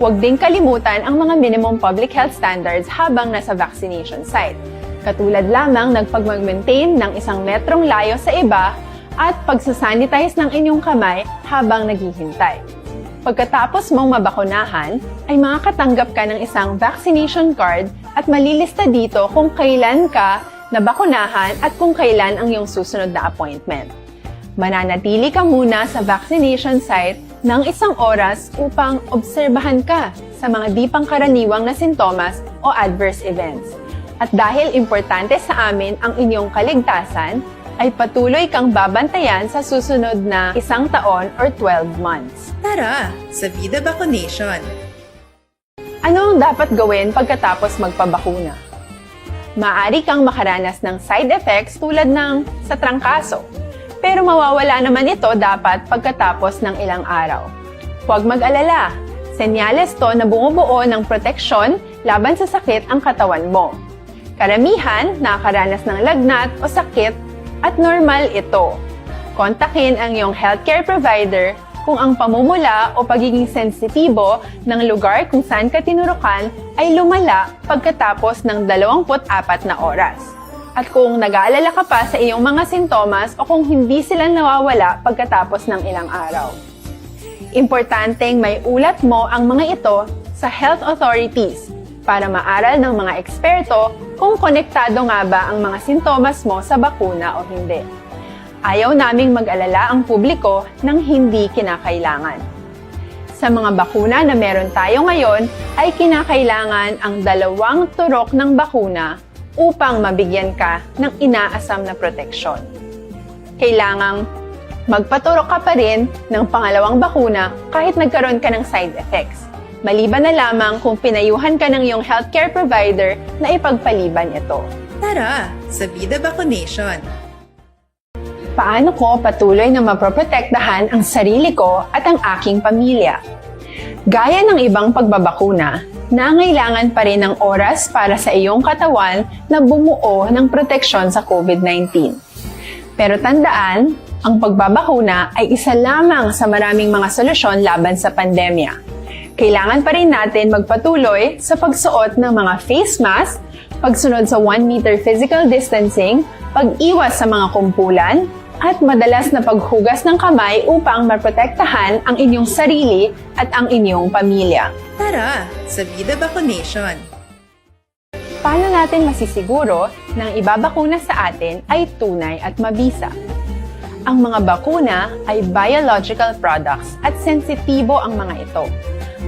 Huwag ding kalimutan ang mga minimum public health standards habang nasa vaccination site, katulad lamang ng pagmag-maintain ng isang metrong layo sa iba at pagsasanitize ng inyong kamay habang naghihintay. Pagkatapos mong mabakunahan, ay makakatanggap ka ng isang vaccination card at malilista dito kung kailan ka nabakunahan at kung kailan ang iyong susunod na appointment. Mananatili ka muna sa vaccination site ng isang oras upang obserbahan ka sa mga di pangkaraniwang na sintomas o adverse events. At dahil importante sa amin ang inyong kaligtasan, ay patuloy kang babantayan sa susunod na isang taon or twelve months. Tara, sa Bida Vaccination! Ano ang dapat gawin pagkatapos magpabakuna? Maaari kang makaranas ng side effects tulad ng sa trangkaso, pero mawawala naman ito dapat pagkatapos ng ilang araw. Huwag mag-alala, senyales to na bumubuo ng proteksyon laban sa sakit ang katawan mo. Karamihan nakakaranas ng lagnat o sakit at normal ito. Kontakin ang iyong healthcare provider kung ang pamumula o pagiging sensitibo ng lugar kung saan ka tinurukan ay lumala pagkatapos ng dalawampu't apat na oras. At kung nag-aalala ka pa sa iyong mga sintomas o kung hindi sila nawawala pagkatapos ng ilang araw. Importanteng maiulat mo ang mga ito sa health authorities para maaral ng mga eksperto kung konektado nga ba ang mga sintomas mo sa bakuna o hindi. Ayaw naming mag-alala ang publiko ng hindi kinakailangan. Sa mga bakuna na meron tayo ngayon, ay kinakailangan ang dalawang turok ng bakuna upang mabigyan ka ng inaasam na proteksyon. Kailangang magpaturok ka pa rin ng pangalawang bakuna kahit nagkaroon ka ng side effects, maliban na lamang kung pinayuhan ka ng iyong healthcare provider na ipagpaliban ito. Tara, sa Bida Vaccination! Paano ko patuloy na mapoprotektahan ang sarili ko at ang aking pamilya? Gaya ng ibang pagbabakuna, nangailangan pa rin ng oras para sa iyong katawan na bumuo ng proteksyon sa COVID nineteen. Pero tandaan, ang pagbabakuna ay isa lamang sa maraming mga solusyon laban sa pandemya. Kailangan pa rin natin magpatuloy sa pagsuot ng mga face mask, pagsunod sa one meter physical distancing, pag-iwas sa mga kumpulan, at madalas na paghugas ng kamay upang maprotektahan ang inyong sarili at ang inyong pamilya. Tara, sa Bida Vaccination! Paano natin masisiguro na ang ibabakuna sa atin ay tunay at mabisa? Ang mga bakuna ay biological products at sensitibo ang mga ito.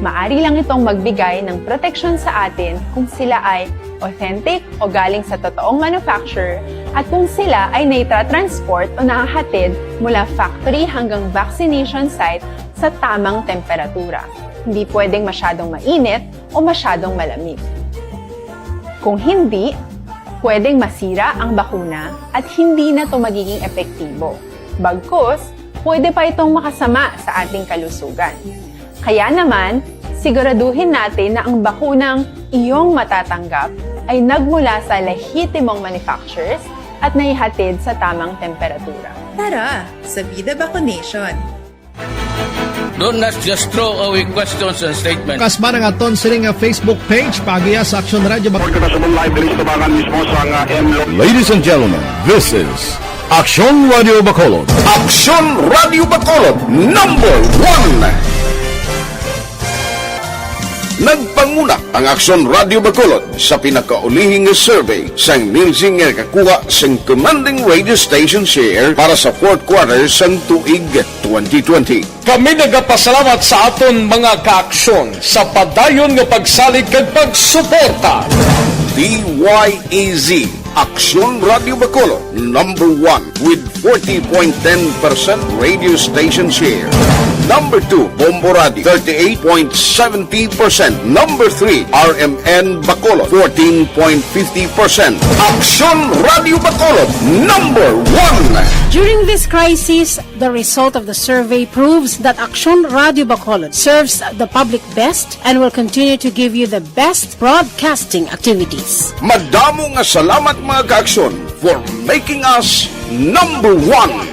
Maari lang itong magbigay ng proteksyon sa atin kung sila ay authentic o galing sa totoong manufacturer at kung sila ay naitra-transport o nahahatid mula factory hanggang vaccination site sa tamang temperatura. Hindi pwedeng masyadong mainit o masyadong malamig. Kung hindi, pwedeng masira ang bakuna at hindi na ito magiging epektibo. Bagkus, pwede pa itong makasama sa ating kalusugan. Kaya naman, siguraduhin natin na ang bakunang iyong matatanggap ay nagmula sa lehitimong manufacturers at naihatid sa tamang temperatura. Tara, sa Bida Vaccination! Don't not just throw away questions and statements. Kasba nga aton sini nga Facebook page, paagiya sa Aksyon Radio Bacolod. Report kita sa live diri sa tubangan mismo sa nga M Lo- Ladies and gentlemen, this is Aksyon Radio Bacolod. Aksyon Radio Bacolod, number one. Nagpanguna ang Aksyon Radio Bacolod sa pinakaulihi nga survey sang Nielsen nga nakakuha sang commanding radio station share para sa fourth quarter sang tuig twenty twenty. Kami nagapasalamat sa aton mga kaaksyon sa padayon nga pagsalig kag pagsuporta. D Y E Z, Aksyon Radio Bacolod, number one with forty point ten percent radio station share. Number two, Bombo Radio, thirty-eight point seventy percent. Number three, R M N Bacolod, fourteen point fifty percent. Aksyon Radio Bacolod, number one. During this crisis, the result of the survey proves that Aksyon Radio Bacolod serves the public best and will continue to give you the best broadcasting activities. Madamo nga salamat, mga kaaksyon, for making us number one.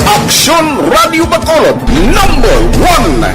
Aksyon Radio Bacolod, number one.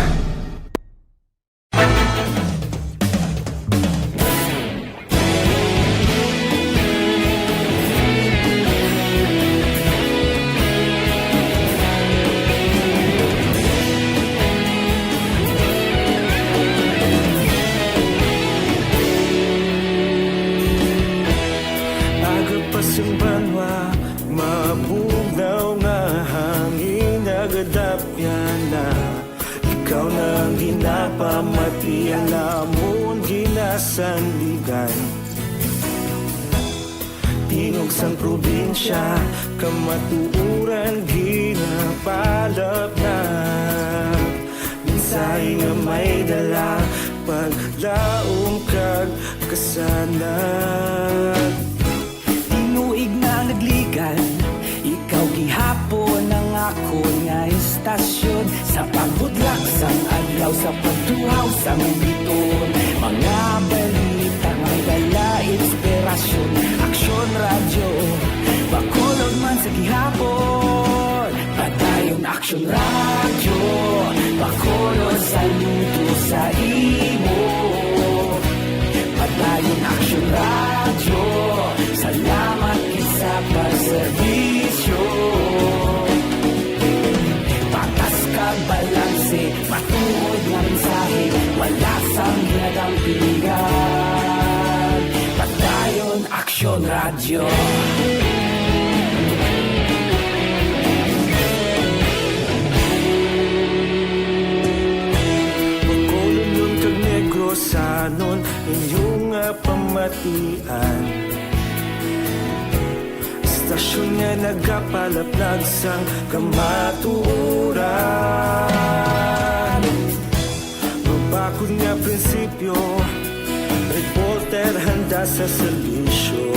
Aga pa sang banwa, mabugnaw nga hangin, nagadapyan na. Ikaw na ang ginapamati, ang amon ginasandigan. Tingog sang probinsya, kamatuoran ginapalapnag. Mensahe nga may dala, paglaom kag kasanag. Tinuig na nagligan, ikaw gihapon ang akon nga istasyon. Sa pagbudlak sang adlaw, sa pagtuhaw sang biton, mga balita may dala inspirasyon. Aksyon Radyo Bacolod man sa gihapon. Padayon Aksyon Radyo Bacolod, saludo sa imo. Padayon Aksyon Radyo, salamat gid sa pagserbisyo. Patas kag balanse Matuod nga mensahe, wala sang ginadampigan. Padayon Aksyon Radyo. Bacolodnon kag Negrosanon, inyo nga pamatian. Istasyon nga nagapalaplag sang kamatuoran. Mabakod nga prinsipyo, reporter handa sa serbisyo.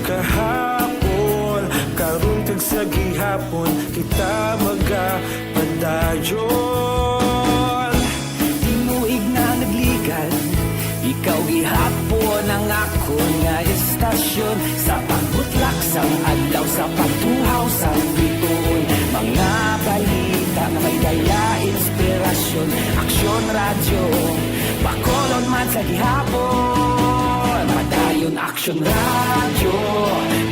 Kahapon, karon kag sa gihapon, kita magapadayon. Tinuig na nagligad, ikaw gihapon ang akon nga istasyon. Sa pagbutlak sang adlaw, sa pagtuhaw sang bituon, mga balita nga may dala inspirasyon. Aksyon Radyo, Bacolod man sa gihapon. Padayon Aksyon Radyo,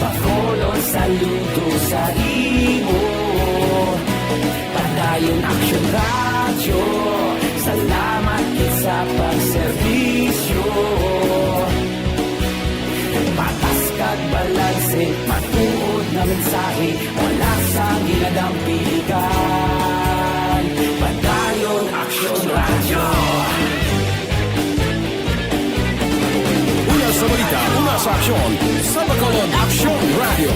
Bacolod saludo sa imo. Padayon Aksyon Radyo, salamat gid sa pagserbisyo. Patas kag balanse, matuod nga mensahe, wala sang ginadampigan. Padayon Aksyon Radyo. Una sa balita, una sa aksyon, sa Bacolod Aksyon Radyo.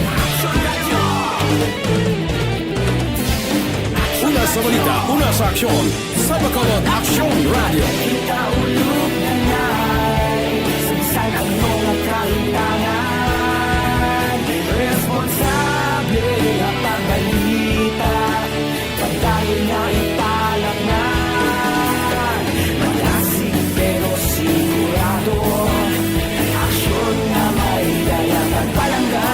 Una sa balita, una sa aksyon, sa Bacolod Aksyon Radyo. Kita ulog na nay, sa bisan ano nga kahintangan, responsable nga pagbalita. Padayon nga ipalatnan, malasig pero sigurado. Aksyon nga may dala kag palangga.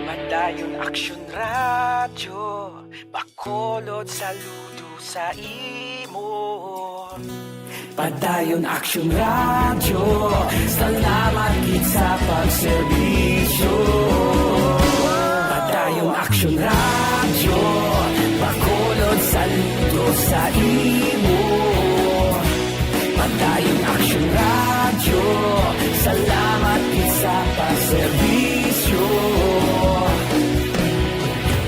Padayon Aksyon Radyo, Bacolod saludo sa imo. Padayon Aksyon Radyo, salamat gid sa pagserbisyo. Padayon Aksyon Radyo, Bacolod saludo sa imo. Padayon Aksyon Radyo, salamat gid sa pagserbisyo.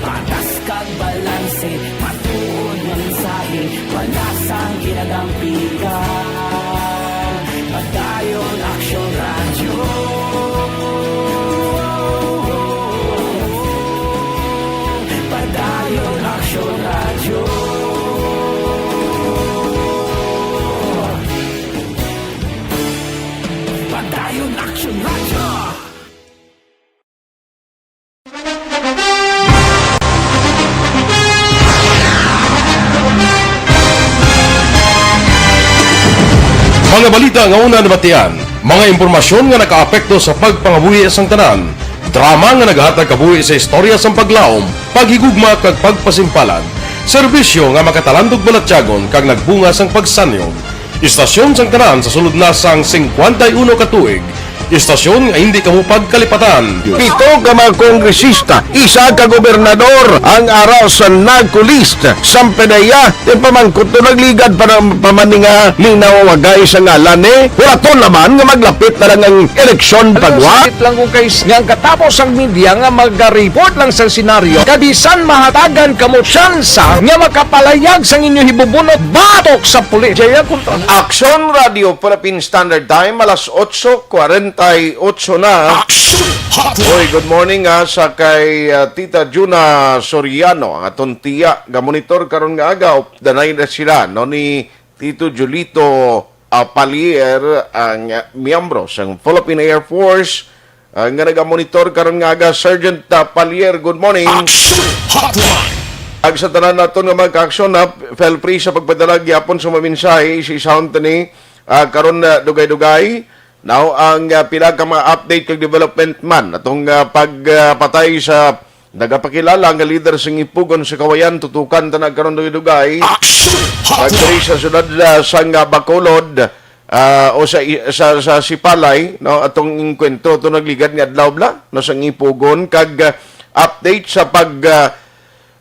Patas kag balanse, matuod nga mensahe, wala sang ginadampigan. Padayon Aksyon Radyo. Padayon Aksyon Radyo. Padayon Aksyon Radyo. Mga balita nga una nabatian, mga impormasyon nga nakaapekto sa pagpangabuhi sang tanan, drama nga naghatag kabuhi sa istorya sang paglaom, paghigugma kag pagpasimpalan, serbisyo nga makatalandog balatyagon kag nagbunga sang pagsanyog. Istasyon sang tanan sa sulod na sang singkwenta y uno ka tuig. Istasyon nga hindi kamo pagkalipatan. Pito ka mga kongresista, isa ka gobernador ang ara sa NAGCOLEST. Sampay na iya, ti pamangkot to nagligad pa ng pamaninga, minaw wagay sa ngalan ni. Hulaton naman nga maglapit na lang ang eleksyon pagwa. Sakit lang kung kay nga ang katapos ang media nga magareport lang sa senaryo, kabisan mahatagan kamo tsansa nga makapalayag sang inyo hibubunot batok sa pulis. Jaya Contra. Aksyon Radio Philippine Standard Time, alas otso kwarenta y otso na. Action Hotline. Oy, good morning, ah, sa kay, ah, Tita Juna Soriano, ang aton tiya, ga-monitor karon nga aga, updanay na sila, no, ni Tito Julito, ah, Palier, ang, ah, miyembro sang Philippine Air Force, ah, nga nagamonitor karon nga aga. Sergeant, ah, Palier, good morning. Action Hotline. Ag sa tanan naton nga mga ka-aksyon, ha, feel free sa pagpadala gyapon sa mga mensahe, isa-isahon tani, ah, karon, ah, dugay-dugay. Now, ang, ah, pila ka mga update kag development man atong, ah, pagpatay sa Nagapakilala nga leader sing Ipugon sa Kawayan, tutukan ta na karon dugay-dugay. Action Hotline! Sa siyudad, ah, sang, ah, Bacolod, ah, o sa i-, sa, sa Sipalay, no, atong inkwentro to nagligad nga adlaw bala, no, sang Ipugon kag, ah, update sa pag, ah,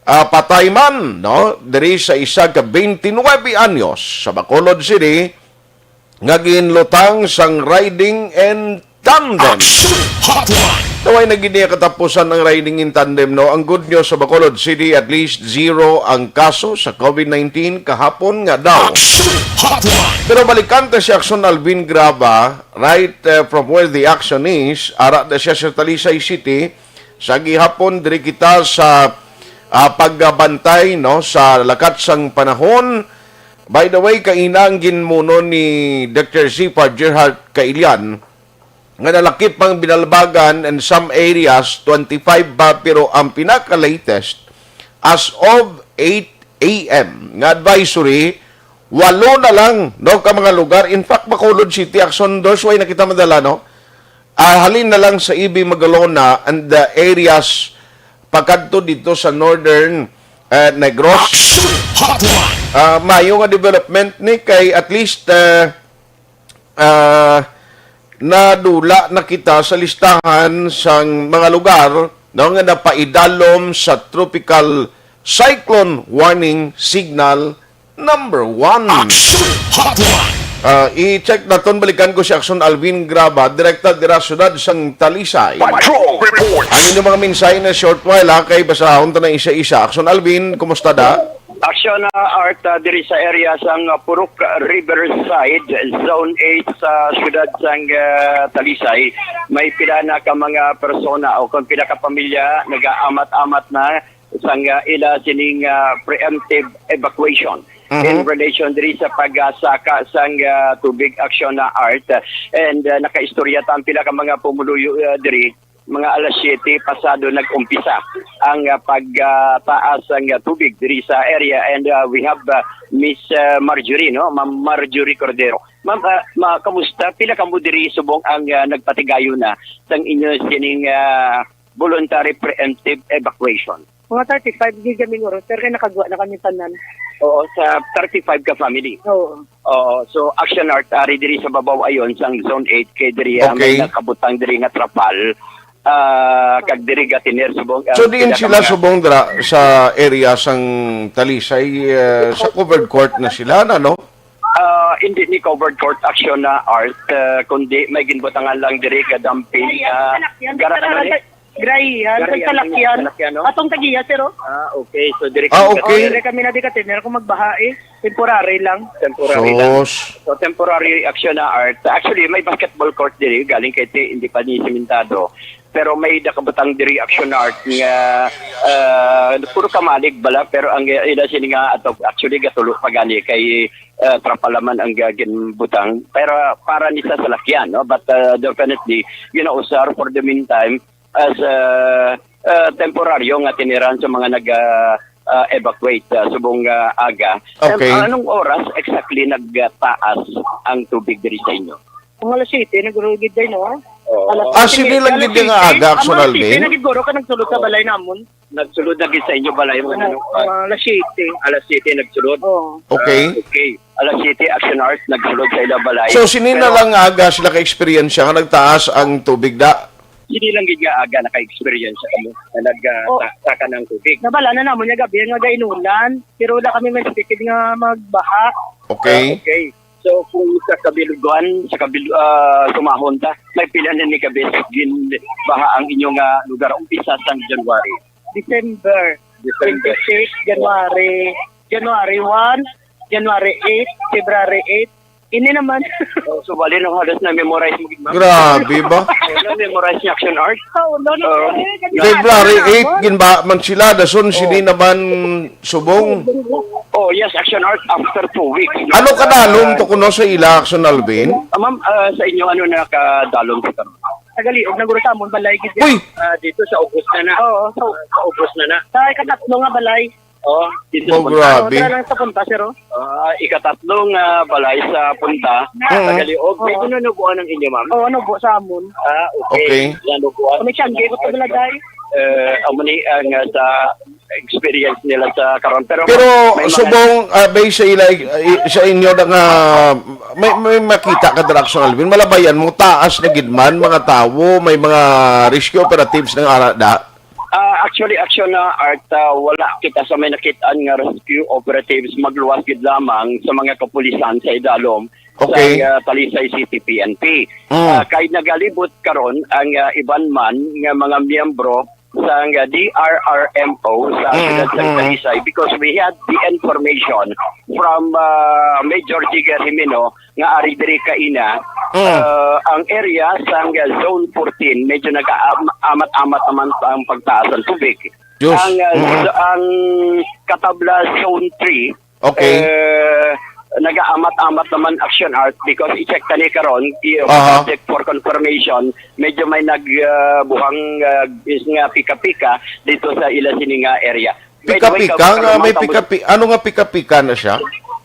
ah, patay man, no, diri sa isa ka twenty-nine anyos sa Bacolod City nga ginlutang sang riding in tandem. Action Hotline! Naway na gid niya katapusan ang riding in tandem, no? Ang good news sa Bacolod City, at least zero ang kaso sa COVID nineteen kahapon nga daw. Action Hotline! Pero balikan ta si Action Alvin Graba, right, uh, from where the action is, ara na siya sa Talisay City. Sa gihapon, diri kita sa, ah, pagbantay, no, sa lakat sang panahon. By the way, kaina ang ginmuno ni Doctor Zephyr Gerhart Kailian nga nalakip ang binalbagan in some areas, twenty-five pa, pero ang pinaka-latest, as of eight a m nga advisory, walo na lang, no, ka mga lugar. In fact, Bacolod City, Action Dors, way na kita madala, no? Ah, halin na lang sa E B Magalona and the areas pakadto dito sa Northern, eh, Negros. Action Hotline! Ah, mayo nga development ni kay at least, eh, ah, nadula na kita sa listahan sang mga lugar, no, nga napaidalom sa tropical cyclone warning signal number one. Action Hotline! Ah, i-check naton, balikan ko si Action Alvin Graba, direkta dira siyudad sang Talisay. Patrol Report! Ang inyong mga mensahe na short while, ha, kay basahon ta na isa-isa. Action Alvin, kumusta da? Action, ah, Art, ah, diri sa area sang, ah, Purok Riverside, Zone eight sa siyudad sang, ah, Talisay, may pila na ka mga persona o kung pila ka pamilya nagaamat-amat na sang, ah, ila sining, ah, preemptive evacuation Mhm. in relation diri sa pagsaka sang, ah, tubig, Action na Art. And, ah, nakaistorya ta ang pila ka mga pumuluyo, ah, diri, mga alas siyete pasado nag-umpisa ang, ah, pag, ah, taas ang, ah, tubig diri sa area. And, ah, we have, ah, Miss, ah, Marjorie, no? Ma'am Marjorie Cordero. Ma'am, ah, ma-, kamusta? Pila kamo diri subong ang, ah, nagpatigayon na sang inyo sining, ah, voluntary preemptive evacuation? Mga thirty-five gid kami, guro, sir, kay nakagwa na kami tanan. Oo, sa thirty-five ka family. Oo. Oo, so Action Art, ari diri sa babaw ayon sang Zone eight, kay diri, ah, may Okay. nakabutang diri nga trapal, ah, kag diri gatiner subong, ah, So, diin sila sila ka mga subong dira sa area sang Talisay, ah, sa covered court na sila, na, no? Ah, hindi ni covered court, Action na Art, ah, kundi may ginbutangan lang diri ka dumping, ah, gara-, ano ni? Gray, yan. Gray, yan. Salakyan. Salakyan, no? Atong tagiya, sir, oh. Ah, okay. So, diri Ah, kami okay. Oh, diri kami na di ka-tenor kung magbaha, eh. Temporary lang. Temporary lang. Sus. So, temporary, Action na Art. Actually, may basketball court diri, galing kay ti-, hindi pa ni simentado. Pero may nakabutang diri, Action na Art, nga, ah, puro kamalig bala, pero ang ila sini nga ato, actually, gatulo pa gani kay, ah, trapal naman ang, ah, ginbutang. Pero para ni sa salakyan, no? But, ah, definitely, ginausar for the meantime, as, uh, uh, temporaryo nga tiniran sa mga nag, uh, uh, evacuate, uh, subong, uh, aga. Okay. Em, anong oras exactly nagtaas ang tubig diri sa inyo? Mga alas siyete, nagurugid din, no? Oo. Alas Ah, siyete, sige lang alas gid nga siyete. aga, Ang mga alas actually. siyete, nagiguro ka nagsulod sa balay namon. Nagsulod na gid sa inyo balay, mga Oo, ano? Mga alas siyete. Alas siyete nagsulod? Oo. Okay. Ah, okay. Alas siyete, Action Art, nagsulod sa ilang balay. So, sini na Pero lang nga aga sila ka-experience nga nagtaas ang tubig da? Sini lang gid nga aga naka-experience kamo na nag, ah, Oh. sa-, saka ng tubig? Nabala na namon nga gabi nga gainulan, pero wala kami may expected nga magbaha. Okay. Ah, okay. So, kung sa kabilugan, sa kabil-, ah, sumahon ta, may pila na ni ka beses ginbaha ang inyong, ah, lugar umpisa sang January? December. December. Twenty-six, January, January one, January eight, February eight. Ini naman. Oh, so, bali, no, halos na-memorize mo gid, ma'am. Grabe ba? Oh, na-memorize niya, Action Art. Oo, no, no, Oo. no, no, no. February eight, ginba man sila, dason, Oh. sini naman subong. Oh, yes, Action Art, after two weeks, no? Ano kadalom to kuno sa ila, Action Alvin? Ah, ma'am, ah, sa inyo, ano na kadalom sa karon? Tagaliog na guro sa amon balay gid. Uy! Ah, dito sa August na na. Oo, sa Ah, sa August na na. Sa ikatatlo nga balay. Oh, dito Oh, sa punta. Grabe. Tara lang sa punta, sir, oh. Ah, ikatatlo nga balay sa punta. Mm. Tagaliog. May Oo. Nanubuan ang inyo, ma'am? Oo, nanubo sa amon. Ah, okay. Okay. Nanubuan. May tiyangge ko sa Baladay. Eh, amo ni ang, ah, sa experience nila sa karon. Pero Pero may mga subong, ah, based sa ila, i- sa inyo na nga may, may makita ka dira, Action Alvin, malabayan mo, taas na gid man mga tawo, may mga rescue operatives nang ara da. Ah, actually, Action na Art, ah, wala kita sa may nakitaan nga rescue operatives, magluwas gid lamang sa mga kapulisan sa idalom Okay. sa, ah, Talisay City P N P. Mm. Ah, kay nagalibot karon ang, ah, iban man nga mga miyembro sa, ah, D R R M O sa Mm, siyudad sa mm. Talisay, because we had the information from, ah, Major Jigger Jimeno nga ari diri kaina, Mm. ah, ang area sa, ah, Zone fourteen, medyo nag-aamat-amat naman ang pagtaas ng tubig. Diyos. Ang, ah, Mm. z- ang Katabla Zone three, Okay. eh, nag-aamat-amat naman, Action Art, because i-check tani karon, i- Aha. subject for confirmation, medyo may nag, ah, buhang, ah, is nga pika-pika dito sa ila sini nga area. By the way, Pika-pika kamusta nga, naman may kamo? pika-pika. Ano nga pika-pika na siya?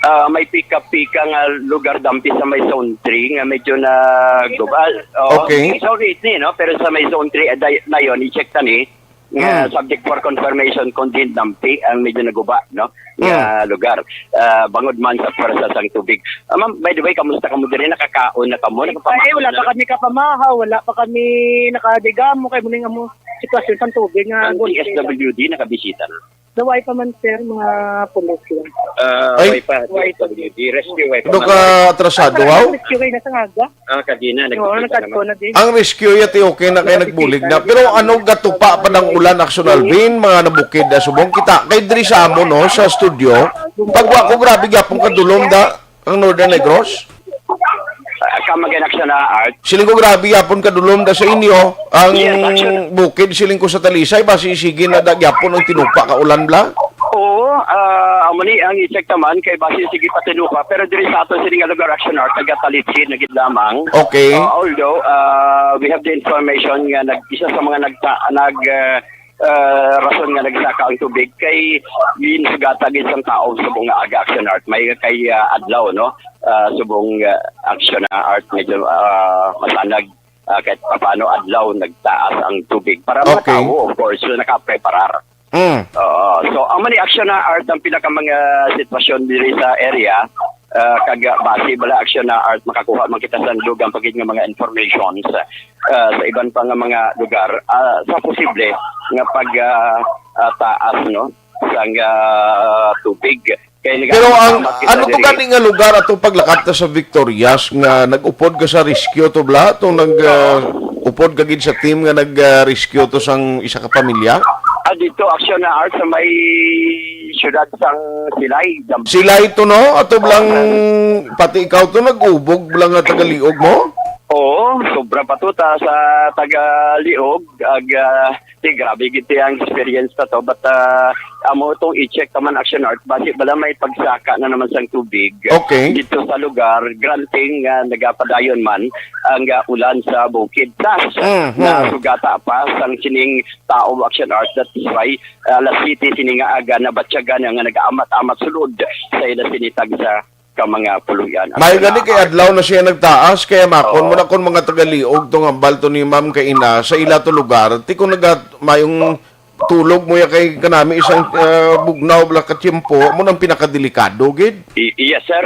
Ah, may pika-pika nga lugar dampi sa may zone three nga medyo na guba. Oh, Okay. Zone eight ni, no? Pero sa may zone three, ah, day- na yun, i-check tani nga Hmm. subject for confirmation kung din dampi ang medyo naguba, no? Nga lugar. Ah, bangod man sa pwersa sang tubig. Ah, ma'am, by the way, kamusta kamo diri? Nakakaon na kamo? Nakapamahaw Ay, wala na? pa kami kapamahaw, wala pa kami nakadigamo kay muning amo sitwasyon sa tubig nga Ang gulpi. D S W D nakabisita na. Naway pa man, sir, mga pulis lang. Ah, Ay. way pa, D S W D. Rescue way pa. Ano ka atrasado, aw? Rescue kayo na sa ngaga. Ah, kagina, Oo, nagkadto na din. Ang rescue yati okay na kay nagbulig na. Pero ano gatupa pa ng ulan, Action Alvin, mga nabukid na subong kita. Kay diri sa amo, no, sa studio, pagwa ko, grabe gyapon kadulom da ang Northern Negros. Ah, come again, Action na Art. Siling ko, grabe gyapon kadulom da sa inyo ang Yes, Action. bukid, siling ko, sa Talisay, basi sige na da gyapon ang tinupa ka ulan bla. Oo, ah, amo ni ang i-check naman kay basi sige pa tinupa, pero diri sa ato sini nga lugar, Action Art, taga Talitid na gid lamang. Okay. Ah, although ah, we have the information nga nag isa sa mga nagta nag ah, ah, rason nga nagsaka ang tubig kay ginsugata gid sang taob subong nga aga, Action Art, may kay ah, adlaw, no? Ah, subong ah, Action Art, medyo ah, masanag, ah, kahit paano adlaw nagtaas ang tubig para mga Okay. tao, of course, so nakapreparar. Mm. Oo. So, ang mani, Action na Art, ang pinaka mga sitwasyon diri sa area, ah, kag ah, base bala, Action na Art, makakuha man kita sa dugang pa gid nga mga informations ah, sa iban pa nga mga lugar, ah, sa posible nga pag ah, ah, taas, no, sang ah, tubig. Kay Pero ang nagkakaroon kita ano to diri. Gani nga lugar ato paglakat ta sa Victorias nga nag-upod ka sa rescue to bla, tong nag ah, upod ka gid sa team nga nag ah, rescue to sang isa ka pamilya? Ah, dito, Action na Art, sa may siyudad sang Silay. Dam- Silay to, no? Ato blang pati ikaw to nag-ubog bla nga tagaliog mo? Oo, sobra pa to ta sa taga Liog. Ag, ah, di, grabe gid ang experience na to. But ah, amo itong i-check naman, Action Art. Basi bala may pagsaka na naman sang tubig Okay. dito sa lugar. Granting nga nagapadayon man ang ah, ulan sa bukid. Tas, Mhm. nasugata pa sang sining tao, Action Art. That's why ah, alas siyete sini nga aga nabatyagan nga nag-amat-amat sulod sa ila sinitag sa ka mga puluyan. May gani kay adlaw na siya nagtaas, kaya makon mo Oo. na kon mga tagaliog tong hambal to ni Ma'am kaina sa ila to lugar, ti kung naga mayong tulog mo ya kay kanami isang ah, bugnaw bla ka tiyempo, mo nang pinakadelikado gid. I- yes, sir.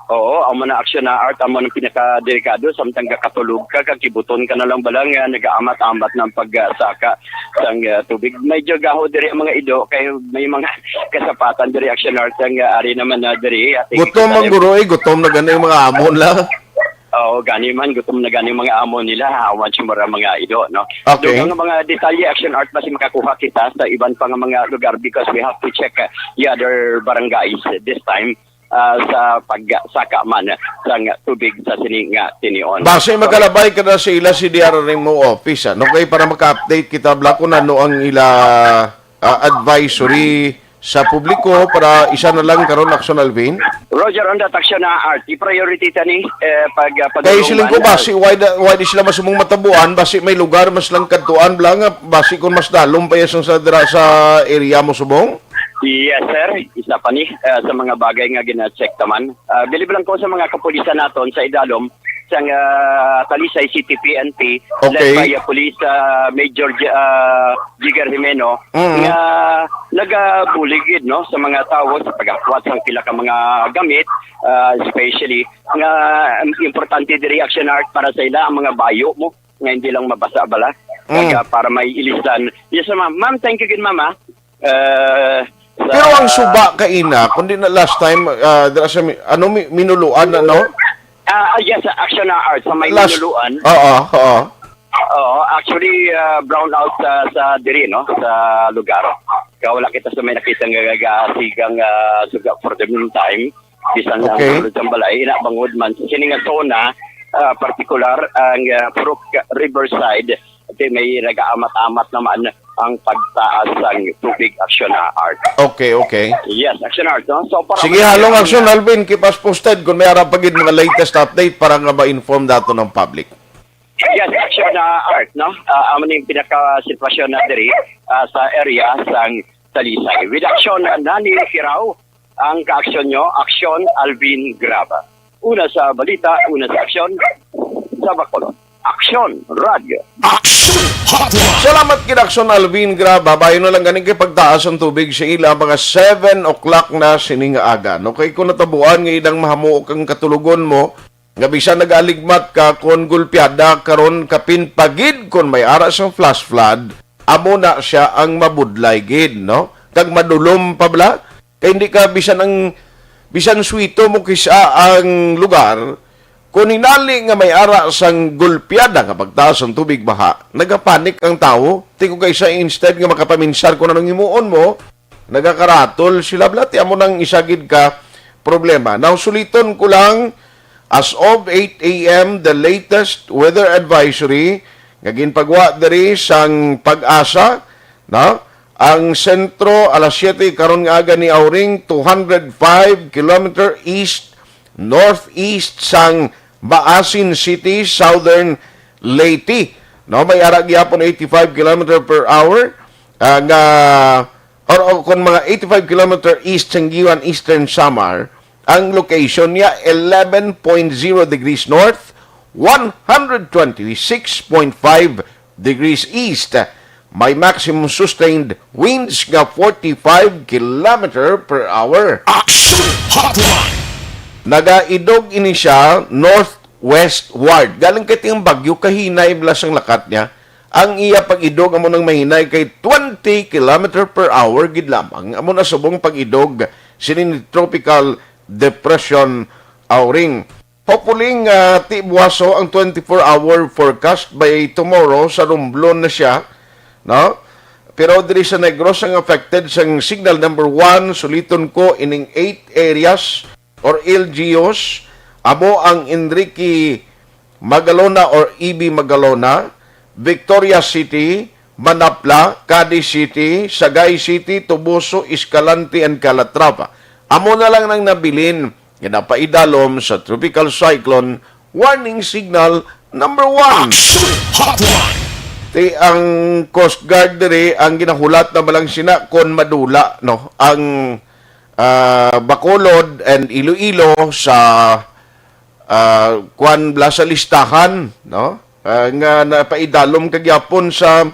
Oo, amo na, Action na Art, amo nang pinakadelikado, samtang gakatulog ka, kakibuton ka na lang bala nga nagaamat-amat ng pagsaka sang ah, tubig. Medyo gaho diri ang mga ido kay may mga kasapatan diri, Action Art, ang ah, ari naman na diri. Ating Gutom ang guro eh, gutom na gani yung mga amon la. Oo, gani man, gutom na gani mga amo nila, hawan siya mura mga ido, no? Okay. Dugang mga detalye, Action Art, basi makakuha kita sa iban pa nga mga lugar because we have to check uh, the other barangays this time uh, sa pagsaka man sang tubig sa sini nga tinion. Base makalabay ka na sa ila C D R R M O office, ano kay para maka-update kita bla kung ano ang ila ah, advisory sa publiko para isa na lang karon, Action Alvin. Roger, on that, Action na Art, i-priority ta ni eh, pag uh, Kay siling ko basi why da, why di sila masumong matabuan, basi may lugar mas lang kadtuan bla nga basi kung mas dalom pa yasang sa dira sa area mo subong. Yes, sir. Isa pa ni uh, sa mga bagay nga gina-check naman. Uh, bilib lang ko sa mga kapulisan naton sa idalom, sang, ah, Talisay City P N P, Okay. led by, ah, Police, ah, Major J-, ah, Jigger Jimeno, Mm. nga nagabulig gid, no, sa mga tawo sa paghakwat sang pila ka mga gamit, ah, especially nga importante diri, Action Art, para sa ila ang mga bayo mo nga hindi lang mabasa bala. Mm. Kag, ah, para may ilisan. Yes, ma'am. Ma'am, thank you gid, ma'am, ah. Eh, sa Pero ang suba kaina, kundi na last time, ah, dira sa mi-, ano, mi-, Minuluan na, no? Ah, ah, yes, sa Action na Art, sa may Last Minuluan. Oo, oo. Oo, actually, ah, brown out sa, sa diri, no? Sa lugar. Kaya wala kita sa may nakita nga gagasigang, ah, suga for the meantime. Bisan ang Okay. sulod sang balay, ina bangod man sa sini nga zona, ah, partikular ang, ah, Purok Riverside, ati may nag-aamat-amat naman ang pagtaas sang tubig, Action na Art. Okay, okay. Yes, Action Art, no? So, para Sige, mas halong Action, Alvin, keep us posted kung may ara pa gid mga latest update para nga ma-inform dato ng public. Yes, Action na Art, no? Ah, amo ning pinaka-sitwasyon na diri, ah, sa area sang Talisay. With Action, Nani Kiraw, ang kaaksyon nyo, Action, Alvin Graba. Una sa balita, una sa aksyon, sa Bacolod. Action Radio. Action Hotline. Salamat kid Action Alvin Graba. Bayo na lang gani kay pagtaas ang tubig sa ila mga seven o'clock na sining aga. No, kay kung natabuan nga idang mahamuok ang katulogon mo, nga bisan nagaaligmat ka kon gulpiada karon kapin pa gid kon may ara sang flash flood, amo na siya ang mabudlay gid, no? Kag madulom pa bala, kay hindi ka bisan ang, bisan suwito mo kisa ang lugar, kung hinali nga may ara sang gulpiada nga pagtaas ang tubig baha, nagapanik ang tawo. Ti ko kay sa instead nga makapaminsar kung anong himuon mo, nagakaratol sila. Bala, ti amo nang isa gid ka problema. Now, suliton ko lang, as of eight a m, the latest weather advisory nga ginpagwa diri sang PAGASA, no? Ang sentro, alas siyete karon nga aga ni Auring, two hundred five kilometer east northeast sang Maasin City, Southern Leyte. No, may ara gyapon eighty-five kilometer per hour, ah, nga, or, o kung mga eighty-five kilometer east sang Guiuan, Eastern Samar, ang location niya eleven point zero degrees north, one hundred twenty-six point five degrees east. May maximum sustained winds nga forty-five kilometer per hour. Action Hotline. Nagaidog ini siya northwestward. Galing kay tiyang bagyo, kahinay bala sang lakat niya. Ang iya pag-idog amo nang mahinay kay twenty kilometer per hour gid lamang. Amo na subong pag-idog sini ni Tropical Depression Auring. Hopefully nga ti buwaso ang twenty-four hour forecast, by tomorrow sa Romblon na siya, no? Pero diri sa Negros, ang affected sang signal number one, suliton ko ining eight areas or L G Us, amo ang Enrique Magalona or E B Magalona, Victoria City, Manapla, Cadiz City, Sagay City, Toboso, Escalante, and Calatrava. Amo na lang nang nabilin nga napaidalom sa Tropical Cyclone Warning Signal number one. Action Hotline. Ti ang Coast Guard diri ang ginahulat na malang sina kon madula, no, ang, ah, Bacolod and Iloilo sa, ah, kwan bala sa listahan, no? Ah, nga napaidalom kagyapon sa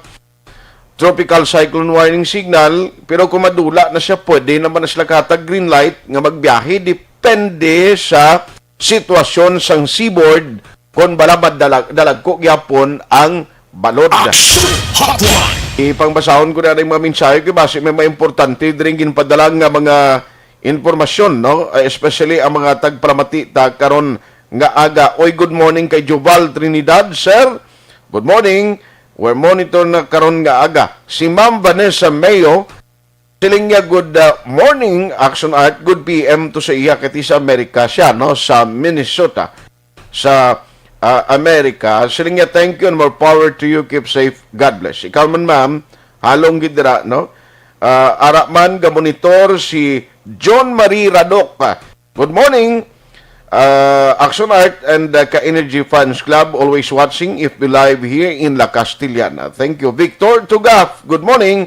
Tropical Cyclone Warning Signal, pero kung madula na siya, pwede naman na sila kahatag green light nga magbiyahe, depende sa sitwasyon sang seaboard, kung bala madalag-, dalagko gyapon ang balod. Action Hotline. Ipangbasahon ko na ang mga mensahe kay basi may mga importante diri ginpadala nga mga impormasyon, no? Eh, especially ang mga tagpalamati ta karon nga aga. Oy, good morning kay Joval Trinidad, sir. Good morning. We're monitor na karon nga aga. Si Ma'am Vanessa Mayo, siling niya, "Good, uh, morning, Action Art. Good P M to sa iya, kay ti sa Amerika siya, no? Sa Minnesota." Sa, ah, Amerika. Siling niya, "Thank you and more power to you. Keep safe. God bless." Ikaw man, ma'am, halong gid dira, no? Ah, ara man, gamonitor si John Marie Radok. Good morning, ah, Action Art and, ah, Ka-Energy Fans Club. Always watching F B Live here in La Castellana. Thank you. Victor Tugaf, good morning.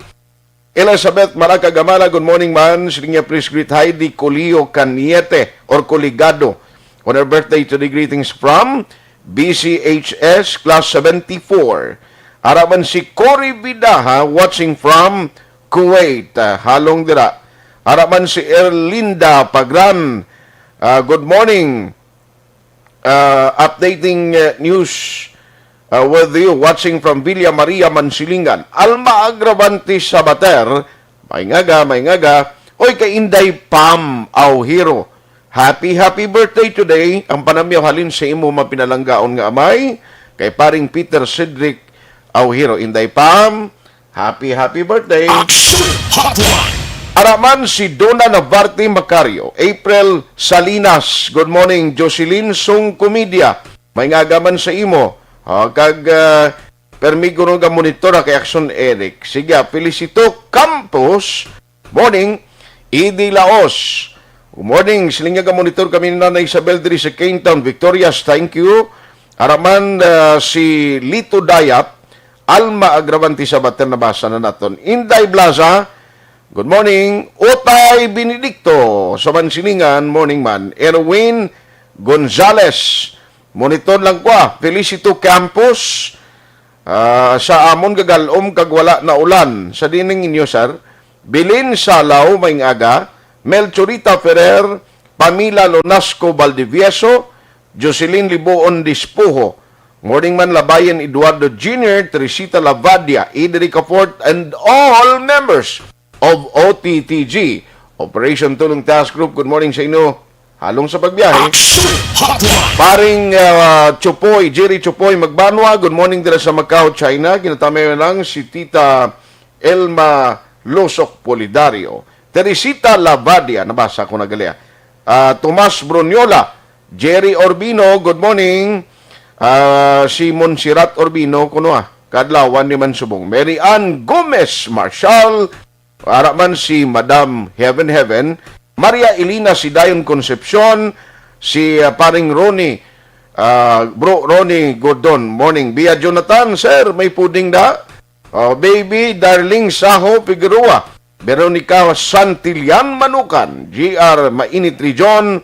Elizabeth Maraca Gamala, good morning, man. Siling niya, "Please greet Heidi Colio Caniete or Coligado on her birthday today. Greetings from B C H S, Class seventy-four. Ara man si Cory Vidaha, watching from Kuwait. Ah, halong dira. Ara man si Erlinda Pagran. Ah, good morning. Ah, updating, ah, news, ah, with you, watching from Villa Maria, Mansilingan. Alma Agravante Sabater, may ngaga, may ngaga. Oy, kay Inday Pam Aujiro. Happy, happy birthday today. Ang panamyaw halin sa imo mapinalanggaon nga amay, kay paring Peter Cedric Aujiro. Inday Pam, happy, happy birthday. Action Hotline. Ara man si Dona Navarte Macario, April Salinas. Good morning, Jocelyn Song Comedia. May ngaga man sa imo. Ah, kag, ah, permi ko nga monitor, ah, kay Action Eric. Sige, ah, Felicito Campos. Morning, Idi Laos. Good morning, siling nga monitor kami ni Nanay Isabel diri sa Kane Town, Victorias. Thank you. Ara man, ah, si Lito Dayap, Alma Agravante Sabater, nabasa na naton. Inday Blaza, good morning. Utay Benedicto sa Mansilingan, morning man. Erwin Gonzales, monitor lang ko, ah. Felicito Campos, ah, sa amon gagalom kag wala na ulan. Sa dining inyo, sir? Bilin Salaw, may aga. Melchorita Ferrer, Pamila Lonasco Valdivieso, Jocelyn Liboon Dispuho, Morning Man Labayan, Eduardo Junior, Teresita Lavadia, Idri Fort, and all members of O T T G, Operation Tulong Task Group. Good morning sa inyo. Halong sa pagbiyahe. Action Hotline. Paring, ah, Chupoy, Jerry Chupoy Magbanwa, good morning dira sa Macau, China. Ginatamay lang si Tita Elma Losok Polidario. Teresita Lavadia, nabasa ko na gali, ah. Ah, Tomas Bruniola, Jerry Orbino, good morning. Ah, si Monsirat Orbino, kuno, ah, kadlawan ni man subong. Mary Ann Gomez Marshall, ara man si Madam Heaven Heaven. Maria Elena Sidayon Concepcion, si, ah, paring Ronnie, ah, Bro Ronnie Gordon. Morning. Bia Jonathan, sir, may puding da? Oh, baby, Darling Saho Figueroa, Veronica Santillan Manukan, G R Mainit Region,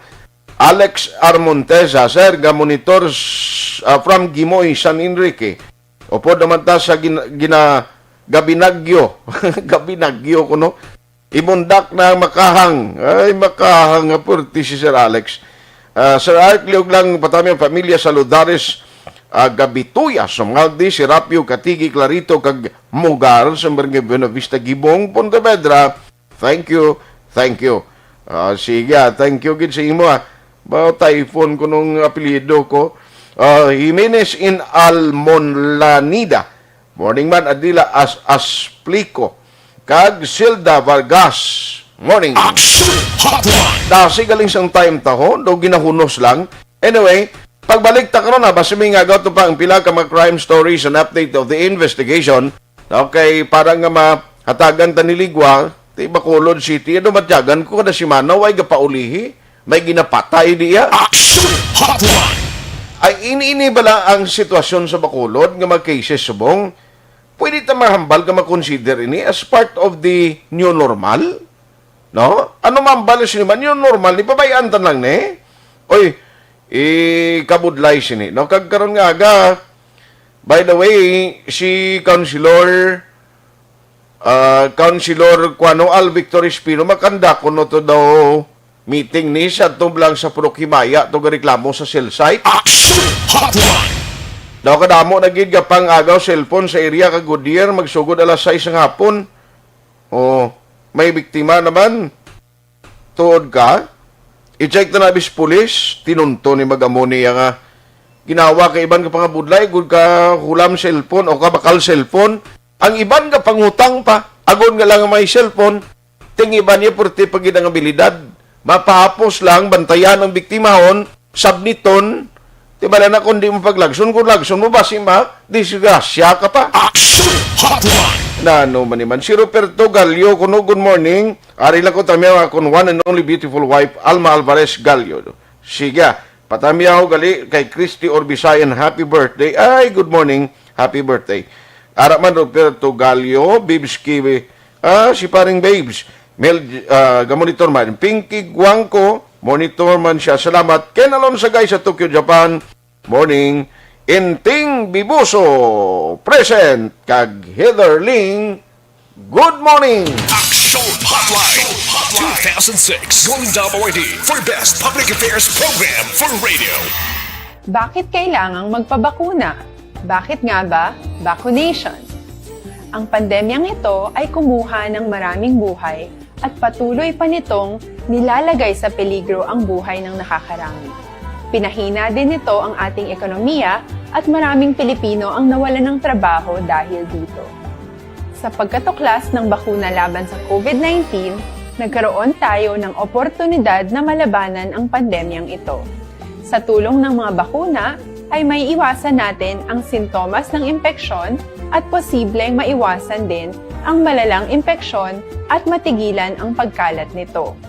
Alex Armonteza, sir, nga monitor s-, ah, from Gimoy, San Enrique. Upod naman ta sa gin-, gina-, Gabinagyo. Gabinagyo kuno. Imundak na ang makahang. Ay, makahang nga purti si Sir Alex. Ah, Sir Alex, liog lang patami ang pamilya sa Ludares, ah, Gabituya, Sumaldi, Serapio, Katigi, Clarito, kag Mugar, sa Barangay Buena Vista, Gibong, Pontevedra. Thank you, thank you. Ah, sige, ah, thank you gid sa imo, ah. Ba, Typhoon kunong apelyido ko. Ah, Jimenez in Almonlanida. Morning man, Adila As Asplico. Kag Silda Vargas. Morning. Action Hotline. Dasi galing sang time taho, do ginahunos lang. Anyway, pagbalik ta karon, ha, basi may ngagaw to pa ang pila ka mga crime stories and update of the investigation. Okay, para nga mahatagan ta ni Ligwa, ti Bacolod City, ano, matyagan ko kada semana, way gapaulihi, may ginapatay diya. Action Hotline. Ay, ini, ini bala ang sitwasyon sa Bacolod nga mga cases subong? Pwede ta mahambal nga ma-consider ini as part of the new normal? No? Ano mahambal sini man? New normal, ni pabayaan ta lang ni. Oy, ikabudlay sini, no? Kag karon nga aga, by the way, si Councilor, ah, Councilor kuano, Al Victor Espino, makanda kuno to daw meeting ni sa tublang sa Purok Himaya to gareklamo sa cell site. Action Hotline. Daw kadamo na gid nga pang-agaw cellphone sa area kag Goodyear, magsugod alas sais sang hapon. Oh, may biktima naman. Tuod ka? I-check na nabis pulis, tinunto ni magamo niya nga ginawa kay iban ka pangabudlay, gud ka hulam cellphone o ka bakal cellphone. Ang iban nga pangutang pa, agod nga lang may cellphone, ting iban niya purti pa gid ang abilidad. Mapahapos lang, bantayan ang biktimahon, sabniton, di bala na kung di mo paglagson, kung lagson mo, basi ma, disgrasya ka pa. Action Hotline. Na ano man ni man. Si Roberto Gallo, kuno, good morning. Ari lang ko tami ang akon one and only beautiful wife, Alma Alvarez Gallo. Sige, ah. Patamiyaw gali kay Christy Orbisayan, happy birthday. Ay, good morning. Happy birthday. Ara man Roberto Gallo, Bibs Kiwi. Ah, si paring Babes. Mel, ah, gamonitor man. Pinky Guangco, monitor man siya. Salamat. Ken Alonso, guys, sa Tokyo, Japan. Morning, Inting Bibuso, present, kag Heather Ling, good morning. Action Hotline two thousand six Golden Dome Awardee for Best Public Affairs Program for Radio. Bakit kailangang magpabakuna? Bakit nga ba vaccination? Ang pandemyang ito ay kumuha ng maraming buhay at patuloy pa nitong nilalagay sa peligro ang buhay ng nakakarami. Pinahina din nito ang ating ekonomiya at maraming Pilipino ang nawalan ng trabaho dahil dito. Sa pagkatuklas ng bakuna laban sa COVID nineteen, nagkaroon tayo ng oportunidad na malabanan ang pandemyang ito. Sa tulong ng mga bakuna, ay maiiwasan natin ang sintomas ng impeksyon at posibleng maiwasan din ang malalang impeksyon at matigilan ang pagkalat nito.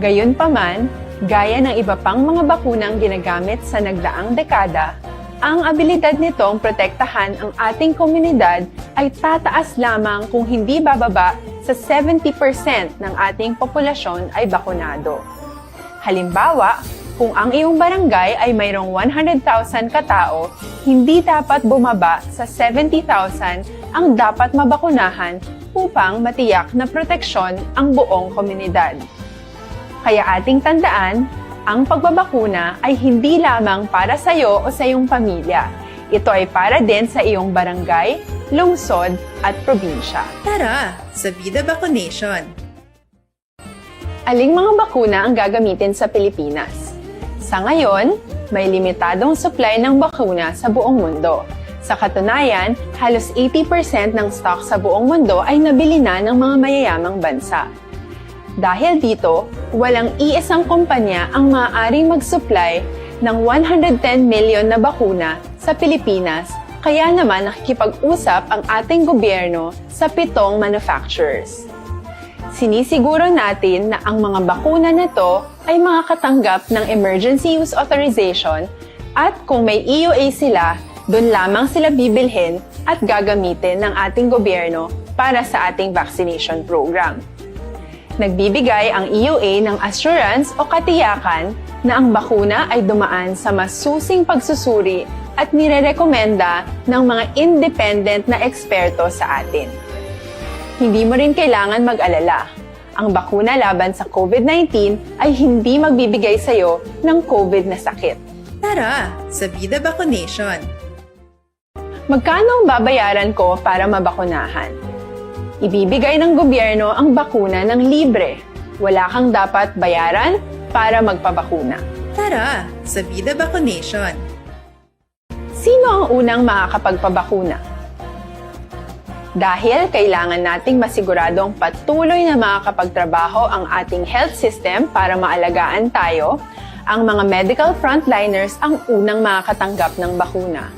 Gayunpaman, gaya ng iba pang mga bakunang ginagamit sa nagdaang dekada, ang abilidad nitong protektahan ang ating komunidad ay tataas lamang kung hindi bababa sa seventy percent ng ating populasyon ay bakunado. Halimbawa, kung ang iyong barangay ay mayroong one hundred thousand katao, hindi dapat bumaba sa seventy thousand ang dapat mabakunahan upang matiyak na proteksyon ang buong komunidad. Kaya ating tandaan, ang pagbabakuna ay hindi lamang para sa iyo o sa iyong pamilya. Ito ay para din sa iyong barangay, lungsod, at probinsya. Tara, sa Vida Vaccination! Aling mga bakuna ang gagamitin sa Pilipinas? Sa ngayon, may limitadong supply ng bakuna sa buong mundo. Sa katunayan, halos eighty percent ng stock sa buong mundo ay nabili na ng mga mayayamang bansa. Dahil dito, walang iisang kumpanya ang maaaring mag-supply ng one hundred ten million na bakuna sa Pilipinas, kaya naman nakikipag-usap ang ating gobyerno sa pitong manufacturers. Sinisiguro natin na ang mga bakuna na to ay makakatanggap ng emergency use authorization at kung may E U A sila, doon lamang sila bibilhin at gagamitin ng ating gobyerno para sa ating vaccination program. Nagbibigay ang E U A ng assurance o katiyakan na ang bakuna ay dumaan sa masusing pagsusuri at nirerekomenda ng mga independent na eksperto sa atin. Hindi mo rin kailangan mag-alala. Ang bakuna laban sa COVID nineteen ay hindi magbibigay sa iyo ng COVID na sakit. Tara, sa Vida Vaccination! Magkano ang babayaran ko para mabakunahan? Ibibigay ng gobyerno ang bakuna ng libre. Wala kang dapat bayaran para magpabakuna. Tara, sa Vida Vaccination! Sino ang unang makakapagpabakuna? Dahil kailangan nating masiguradong patuloy na makakapagtrabaho ang ating health system para maalagaan tayo, ang mga medical frontliners ang unang makakatanggap ng bakuna.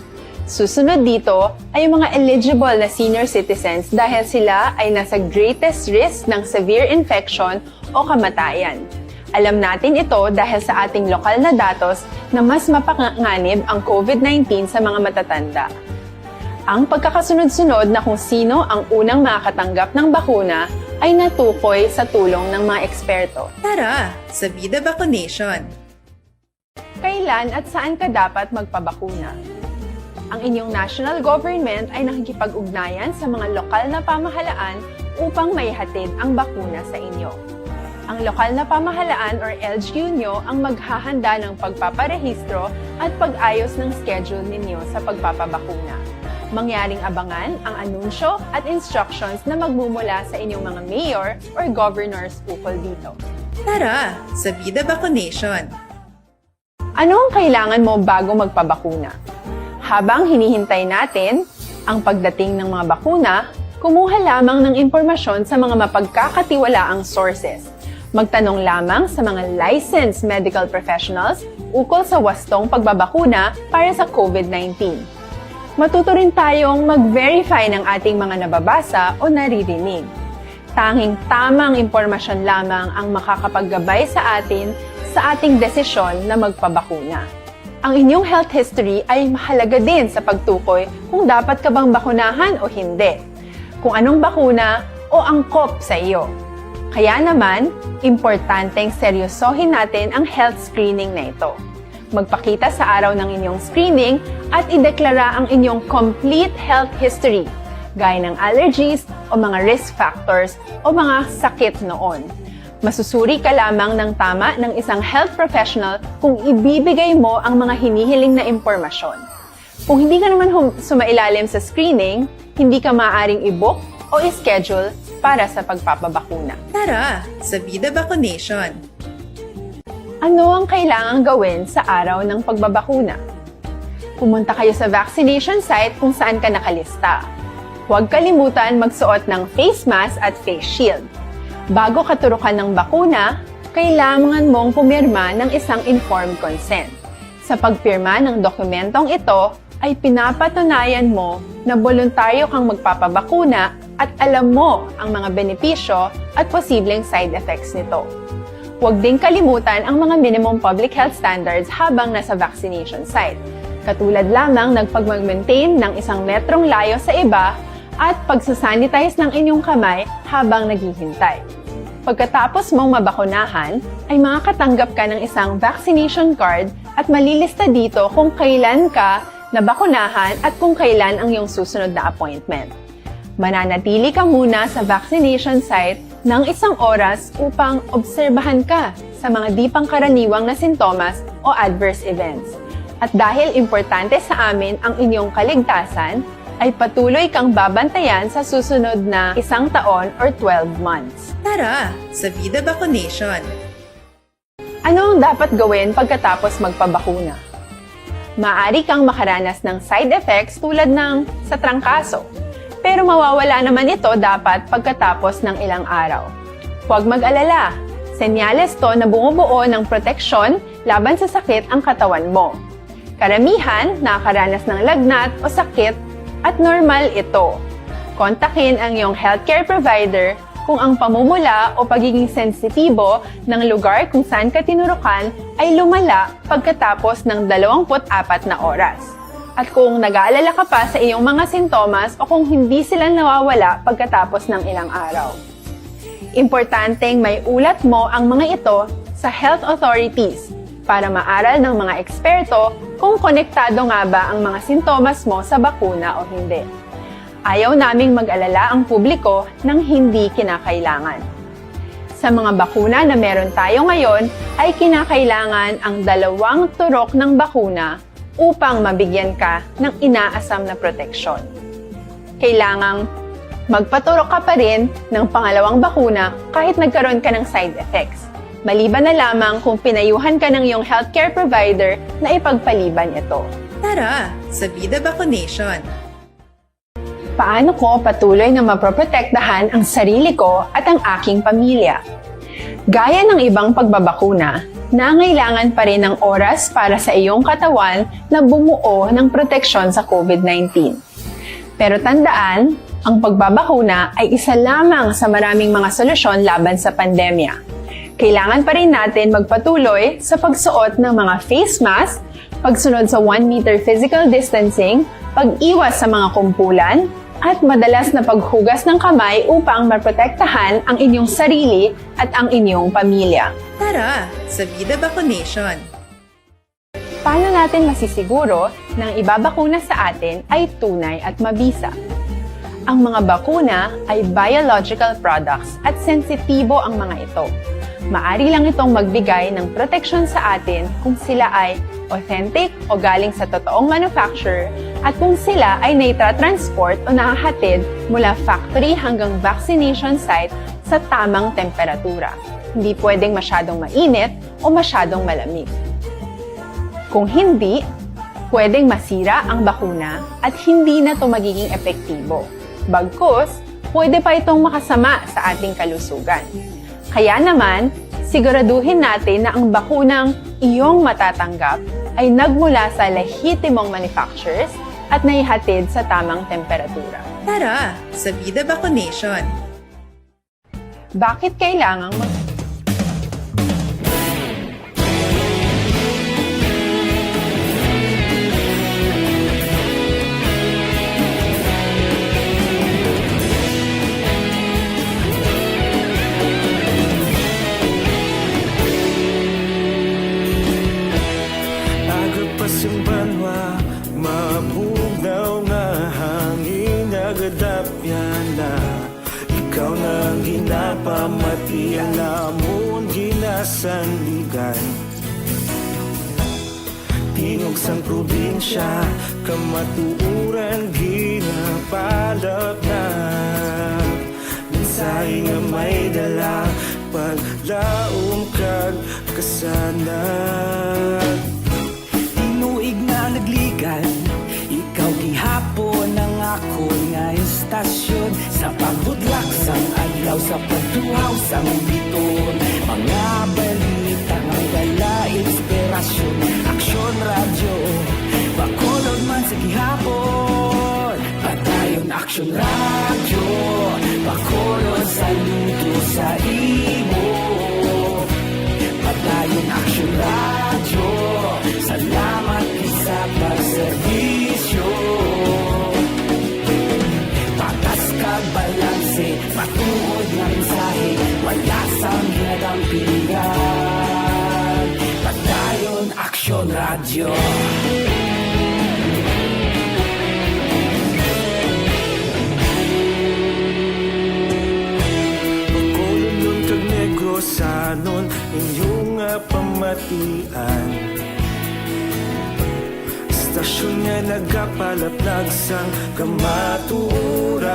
Susunod dito ay ang mga eligible na senior citizens dahil sila ay nasa greatest risk ng severe infection o kamatayan. Alam natin ito dahil sa ating lokal na datos na mas mapanganib ang COVID nineteen sa mga matatanda. Ang pagkakasunod-sunod na kung sino ang unang makakatanggap ng bakuna ay natukoy sa tulong ng mga eksperto. Tara, sa Vida Vaccination! Kailan at saan ka dapat magpabakuna? Ang inyong national government ay nakikipag-ugnayan sa mga lokal na pamahalaan upang maihatid ang bakuna sa inyo. Ang lokal na pamahalaan or L G U nyo ang maghahanda ng pagpaparehistro at pag-ayos ng schedule ninyo sa pagpapabakuna. Mangyaring abangan ang anunsyo at instructions na magmumula sa inyong mga mayor or governors ukol dito. Tara, sa Vida Vaccination! Ano ang kailangan mo bago magpabakuna? Habang hinihintay natin ang pagdating ng mga bakuna, kumuha lamang ng impormasyon sa mga mapagkakatiwalaang sources. Magtanong lamang sa mga licensed medical professionals ukol sa wastong pagbabakuna para sa COVID nineteen. Matuto rin tayong mag-verify ng ating mga nababasa o naririnig. Tanging tamang impormasyon lamang ang makakapaggabay sa atin sa ating desisyon na magpabakuna. Ang inyong health history ay mahalaga din sa pagtukoy kung dapat ka bang bakunahan o hindi, kung anong bakuna o angkop sa iyo. Kaya naman, importanteng seryosohin natin ang health screening na ito. Magpakita sa araw ng inyong screening at ideklara ang inyong complete health history, gaya ng allergies o mga risk factors o mga sakit noon. Masusuri ka lamang ng tama ng isang health professional kung ibibigay mo ang mga hinihiling na impormasyon. Kung hindi ka naman hum-, sumailalim sa screening, hindi ka maaaring i-book o i-schedule para sa pagpapabakuna. Tara sa Vida Vaccination! Ano ang kailangang gawin sa araw ng pagbabakuna? Pumunta kayo sa vaccination site kung saan ka nakalista. Huwag kalimutan magsuot ng face mask at face shield. Bago ka turukan ng bakuna, kailangan mong pumirma ng isang informed consent. Sa pagpirma ng dokumentong ito, ay pinapatunayan mo na boluntaryo kang magpapabakuna at alam mo ang mga benepisyo at posibleng side effects nito. Huwag ding kalimutan ang mga minimum public health standards habang nasa vaccination site, katulad lamang ng pagmag-maintain ng isang metrong layo sa iba at pagsasanitize ng inyong kamay habang naghihintay. Pagkatapos mong mabakunahan, ay makakatanggap ka ng isang vaccination card at malilista dito kung kailan ka nabakunahan at kung kailan ang iyong susunod na appointment. Mananatili ka muna sa vaccination site ng isang oras upang obserbahan ka sa mga di pangkaraniwang na sintomas o adverse events. At dahil importante sa amin ang inyong kaligtasan, ay patuloy kang babantayan sa susunod na isang taon or twelve months. Tara sa Vida Vaccination! Ano ang dapat gawin pagkatapos magpabakuna? Maaari kang makaranas ng side effects tulad ng sa trangkaso, pero mawawala naman ito dapat pagkatapos ng ilang araw. Huwag mag-alala, senyales to na bumubuo ng proteksyon laban sa sakit ang katawan mo. Karamihan nakakaranas ng lagnat o sakit at normal ito. Kontakin ang iyong healthcare provider kung ang pamumula o pagiging sensitibo ng lugar kung saan ka tinurukan ay lumala pagkatapos ng dalawampu't apat na oras. At kung nag-aalala ka pa sa iyong mga sintomas o kung hindi sila nawawala pagkatapos ng ilang araw. Importanteng maiulat mo ang mga ito sa health authorities para maaral ng mga eksperto kung konektado nga ba ang mga sintomas mo sa bakuna o hindi. Ayaw naming mag-alala ang publiko ng hindi kinakailangan. Sa mga bakuna na meron tayo ngayon, ay kinakailangan ang dalawang turok ng bakuna upang mabigyan ka ng inaasam na proteksyon. Kailangang magpaturok ka pa rin ng pangalawang bakuna kahit nagkaroon ka ng side effects, maliban na lamang kung pinayuhan ka ng iyong healthcare provider na ipagpaliban ito. Tara sa Vida Vaccination! Paano ko patuloy na mapoprotektahan ang sarili ko at ang aking pamilya? Gaya ng ibang pagbabakuna, nangailangan pa rin ng oras para sa iyong katawan na bumuo ng proteksyon sa COVID nineteen. Pero tandaan, ang pagbabakuna ay isa lamang sa maraming mga solusyon laban sa pandemya. Kailangan pa rin natin magpatuloy sa pagsuot ng mga face mask, pagsunod sa one meter physical distancing, pag-iwas sa mga kumpulan, at madalas na paghugas ng kamay upang maprotektahan ang inyong sarili at ang inyong pamilya. Tara sa Vida Vaccination! Paano natin masisiguro na ang ibabakuna sa atin ay tunay at mabisa? Ang mga bakuna ay biological products at sensitibo ang mga ito. Maari lang itong magbigay ng proteksyon sa atin kung sila ay authentic o galing sa totoong manufacturer at kung sila ay naitra-transport o nahahatid mula factory hanggang vaccination site sa tamang temperatura. Hindi pwedeng masyadong mainit o masyadong malamig. Kung hindi, pwedeng masira ang bakuna at hindi na ito magiging epektibo. Bagkus, pwede pa itong makasama sa ating kalusugan. Kaya naman, siguraduhin natin na ang bakunang iyong matatanggap ay nagmula sa lehitimong manufacturers at naihatid sa tamang temperatura. Tara sa Vida Vaccination! Bakit kailangang mag- Sanligan. Tingog sang probinsya, kamatuoran ginapalapnap. Mensahe nga may dala, paglaom kag kasanag. Tinuig nga nagligan, ikaw gihapon ang akon nga istasyon. Sa pagbudlak sang adlaw, sa pagtuhaw sang bituon, mga balita nga may dala inspirasyon. Aksyon Radyo, Bacolod man sa gihapon. Padayon Aksyon Radyo, Bacolod, saludo sa imo. Padayon Aksyon Radyo, salamat gid sa pagserbisyo. Patas kag balanse, matuod nga mensahe, wala sang ginadampigan. Padayon Aksyon Radyo. Bacolodnon kag Negrosanon, inyo nga pamatian. Istasyon nga nagapalaplag sang kamatuoran.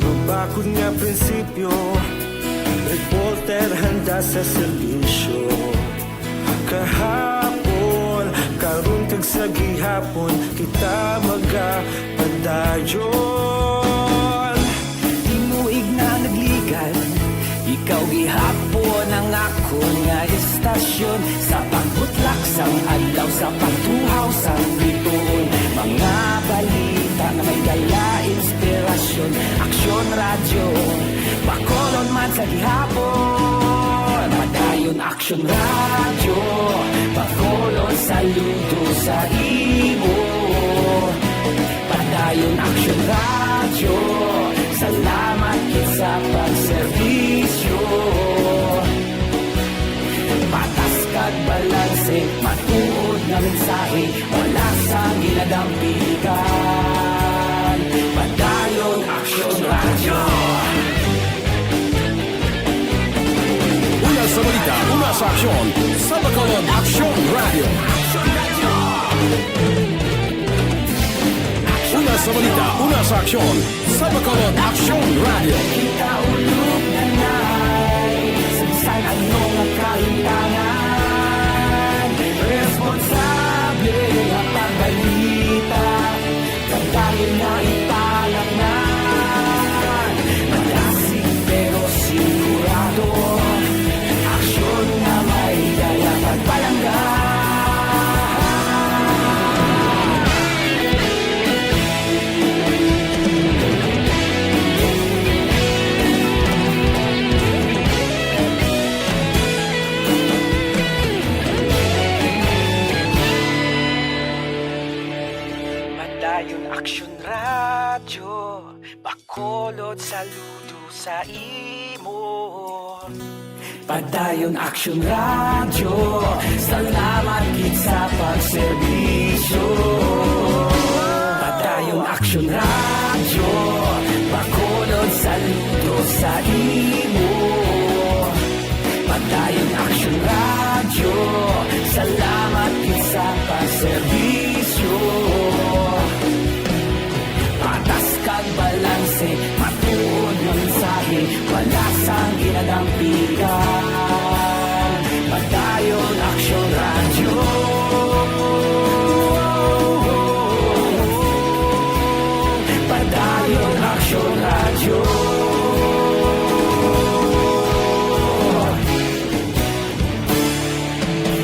Mabakod nga prinsipyo, reporter handa sa serbisyo. Kahapon, karon kag sa gihapon, kita magapadayon. Tinuig na nagligan, ikaw gihapon ang akon nga istasyon. Sa pagbutlak sang adlaw, sa pagtuhaw sang bituon, mga balita nga may dala inspirasyon. Aksyon Radyo, Bacolod man sa gihapon. Padayon Aksyon Radyo, Bacolod, saludo sa imo. Padayon Aksyon Radyo, salamat gid sa pagserbisyo. Patas kag balanse, matuod nga mensahe, wala sang ginadampigan. Padayon Aksyon Radyo. Una sa balita, una sa aksyon, sa Bacolod Aksyon Radyo. Una sa balita, una sa aksyon, sa Bacolod Aksyon Radyo. Kita ulog na nay, sa bisan ano nga kahintangan, responsable nga pagbalita, pagdayon na ipalaknan. Malasig pero sigurado, aksyon nga may dala pagpalangga. Padayon Aksyon Radyo, Bacolod, saludo sa imo. Padayon Aksyon Radyo, salamat gid sa pagserbisyo. Padayon Aksyon Radyo, Bacolod, saludo sa imo. Padayon Aksyon Radyo, salamat gid sa pagserbisyo. Patas kag balanse, matuod nga mensahe, wala sang ginadampigan. Padayon Aksyon Radyo. Padayon Aksyon Radyo.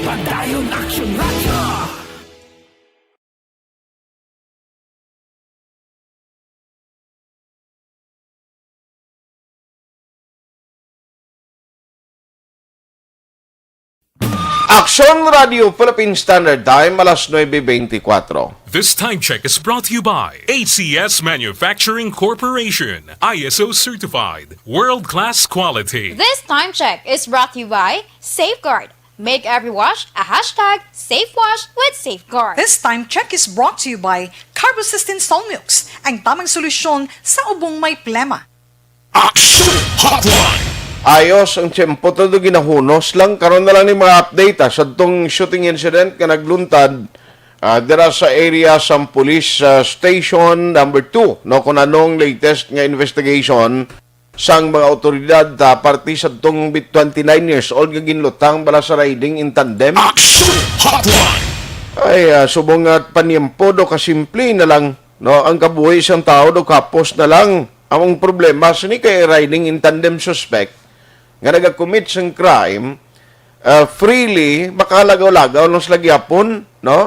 Padayon Aksyon Radyo. Aksyon Radio Philippine Standard Time, alas nuebe beintikwatro. This time check is brought to you by A C S Manufacturing Corporation, I S O certified, world-class quality. This time check is brought to you by Safeguard. Make every wash a hashtag safe wash with Safeguard. This time check is brought to you by Carbocystin Solmux, ang tamang solusyon sa ubong may plema. Action Hotline. Ayos ang tiyempo, todo ginahunos lang. Karon na lang ni mga update, ah, sa tong shooting incident nga nagluntad, ah, dira sa area sang Police, ah, Station number two, no? Kung anong latest nga investigation sang mga awtoridad, ah, parte sa tong bit-, twenty-nine years old nga ginlutang bala sa riding in tandem. Action Hotline! Ay, ah, subong nga panyempo do kasimple na lang, no? Ang kabuhi sang tawo do kapos na lang. Ang problema sini kay riding in tandem suspect nga nagakommit sang crime, ah, freely, makalagaw-lagaw lang sila gyapon, no?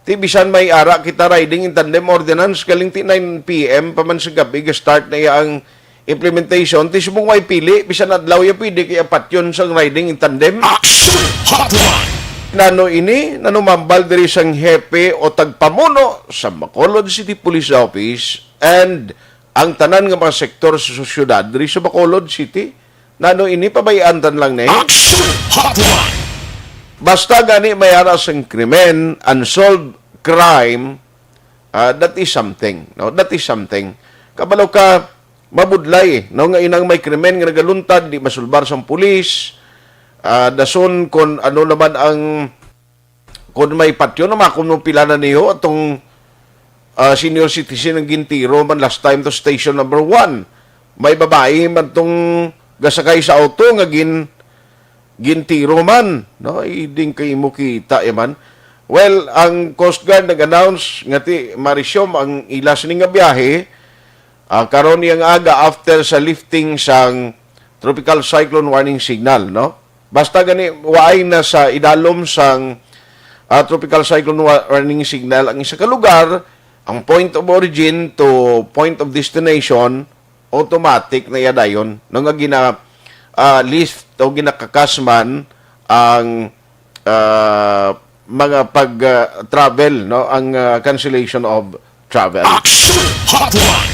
Ti bisan may ara kita riding in tandem ordinance, galing ti nine P M pa man sa gabi, ga-start na iya ang implementation. Ti subong way pili, bisan adlaw ya pwede kay apat yun sang riding in tandem. Action Hotline! Nano ini? Nanumambal diri sang hepe o tagpamuno sa Bacolod City Police Office and ang tanan nga mga sektor sa sosyedad diri sa Bacolod City. Nano ini, pabayaan tan lang ni? Action Hotline! Basta gani may ara sang krimen, unsolved crime, ah, that is something, no? That is something. Kabalo ka, mabudlay, no, nga inang may krimen nga nagaluntad, di masulbar sang pulis, ah, dason kon ano naman ang Kung may patyon, naman kung pila na niyo atong, ah, senior citizen ang gintiro man last time to station number one. May babayi man tong gasakay sa auto nga gin-, gintiro man, no? Iding kay imo kita, eh, man. Well, ang Coast Guard nag-announce nga ti marisyom ang ila sini nga biyahe, ah, karon niyang aga after sa lifting sang tropical cyclone warning signal, no? Basta gani, waay na sa idalom sang, ah, tropical cyclone wa-, warning signal ang isa ka lugar, ang point of origin to point of destination, automatic na iya dayon, no, nga gina-, ah, lift o ginakakas man ang, ah, mga pag, ah, travel, no, ang, ah, cancellation of travel. Action Hotline!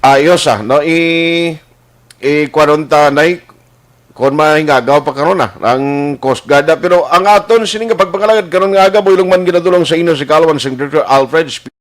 Ayos, ah, no? I-, i-, kwarenta na, kon mahingagaw pa karon na ang Coast Guard, ah. Pero ang aton sini nga pagpangalagad karon nga aga, buylog man ginadulong sa inyo si Kalwan Singh, Doctor Alfred Sp-,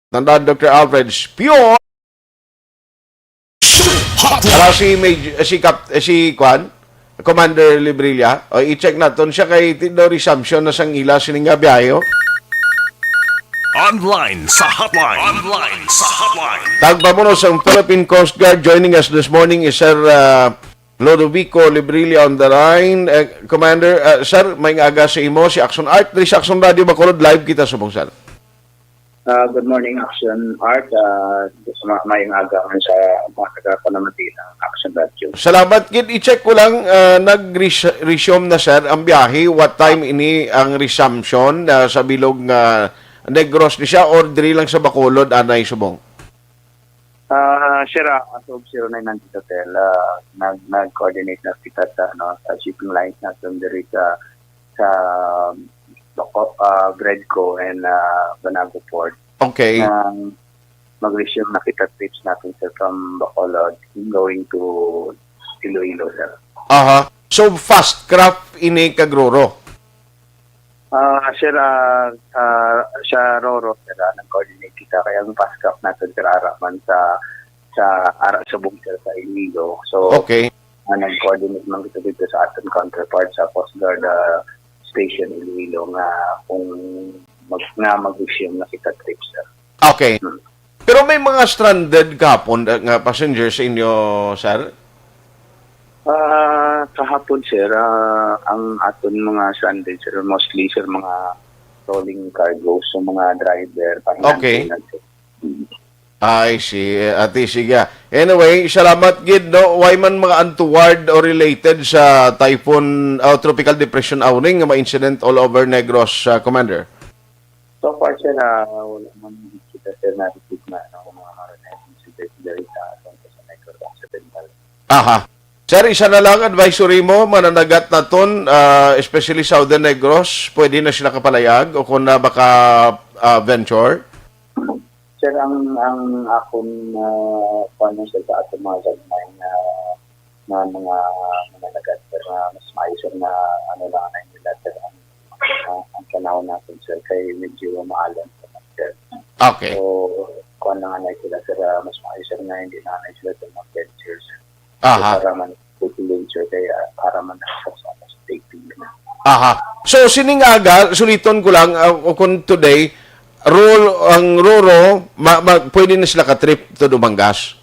Tandaan, Doctor Alfred, pure. Ara si Maj-, si Cap-, si Kwan, Commander Librilla. O, i-check naton siya kay ti daw resumption na sang ila sining nga biyahe, oh. Online sa hotline. Online sa hotline. Tagpamuno sang Philippine Coast Guard joining us this morning is Sir, uh, Lodovico Librilla on the line. Eh, Commander, uh, sir, may nga aga sa imo, si Action Art. Diri sa Action Radio Bacolod, live kita subong, sir. Ah, good morning, Action Art. Ah, ma-, mayong aga man sa mga taga-Panamantina, Action Radio. Salamat gid. I-check ko lang, ah, nag-res-, resume na, sir, ang biyahe. What time ini ang resumption, ah, sa bilog nga Negros ni siya or diri lang sa Bacolod, anay subong? Ah, sir, ah, as of zero nine nandito, sir, ah, nag-, nag-coordinate na kita sa, ano, sa shipping lines natin diri sa, sa Baco-, ah, Bredco and, ah, Banago Port. Okay. Na mag-resume na kita trips natin, sir, from Bacolod going to Iloilo, sir. Aha. So, fast craft ini kag Roro? Ah, sir, ah, ah, sa Roro, sir, ah, nag-coordinate kita. Kaya ang fast craft natin, sir, ara man sa, sa ara subong, sir, sa Iloilo. So, Okay. ah, nag-coordinate man kita dito sa ating counterpart sa Coast Guard, ah, Station Iloilo nga kung mag-, nga mag-resume na kita trip, sir. Okay. Hmm. Pero may mga stranded kahapon, uh, nga passenger sa inyo, sir? Ah, kahapon, sir, ah, ang aton mga stranded, sir, mostly, sir, mga, Tolling cargo sa mga driver, pang Okay. maintenance. Mm. I see. Eh, ati, sige. Anyway, salamat gid, no? Way man mga untoward or related sa typhoon o tropical depression Auring nga ma-incident all over Negros, ah, Commander? So far, sir, ah, wala man kita, sir, na-receive na, ano, mga maritime incident diri sa, sa Negros Occidental. Aha. Sir, isa na lang advisory mo, mananagat naton, ah, especially Southern Negros, pwede na sila kapalayag o kung na baka ah, venture? Sir, ang, ang akon, ah, kuwan, sir, sa aton mga gagmay nga, nga mga, mga nag-, sir, nga mas maayo, sir, na ano lang ang nila, sir, ang, ang, ang panahon natin, sir, kay medyo maalan pa man, sir. Okay. So, kuwan lang ang sila, sir, ah, mas maayo, sir, na hindi na sila, sir, mag-venture, sir. Aha. Para man, sir, kaya para man sa, sa, sa safety nila. Aha. So, sining aga, suliton ko lang, ah, kung today, rule, ang Roro, ma, ma, pwede na sila ka-trip to Dumangas?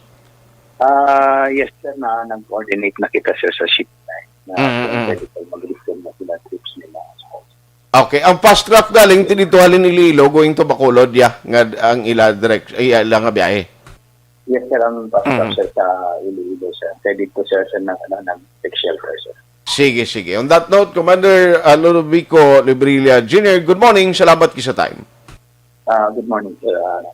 Ah, yes, sir, na nag-coordinate na kita, sir, sa ship line. Na Mm, mm. Pwede po mag-resume na sila trips nila. Okay, ang fast craft galing ti dito halin Iloilo going to Bacolod, ya, nga ang ila direct, ay, ila nga biyahe. Yes, sir, ang pasok, Mhm. sir, sa Iloilo, sir. Pwede po, sir, sir, ng, ano, ng fixed shelter, sir. Sige, sige. On that note, Commander, ah, Ludovico Librilla Junior, good morning. Salamat kisa time. Ah, good morning, sir. Ah,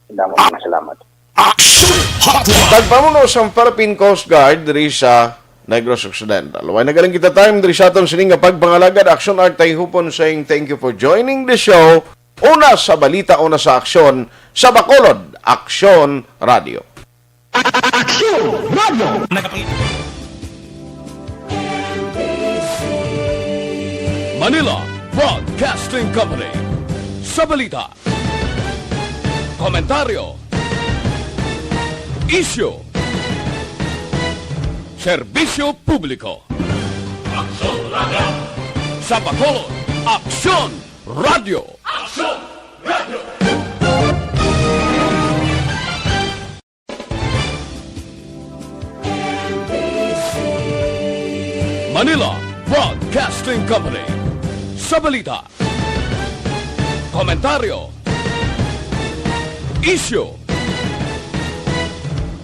Damo nga salamat. Action Hotline. Tagpamuno sang Philippine Coast Guard diri sa Negros Occidental. Way nagaling kita time diri sa aton sini nga pagpangalagad. Aksyon Art Tayhupon saying thank you for joining the show. Una sa balita, una sa aksyon, sa Bacolod, Aksyon Radio. Action Radio. Manila Broadcasting Company. Sa balita, komentaryo, isyu, serbisyo publiko. Aksyon Radio. Sa Bacolod, Aksyon Radio. Aksyon Radio. Manila Broadcasting Company. Sa balita, komentaryo, isyu,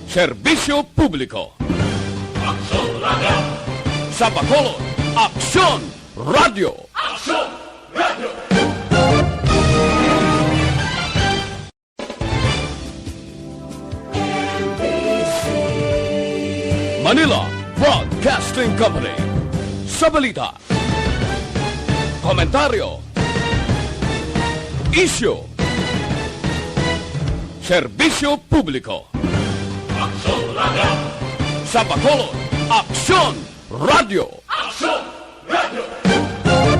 serbisyo publiko. Aksyon Radio. Sa Bacolod, Aksyon Radio. Aksyon Radio. Manila Broadcasting Company. Sa balita, komentaryo, isyu, serbisyo publiko. Aksyon Radio. Sa Bacolod, Aksyon Radio. Aksyon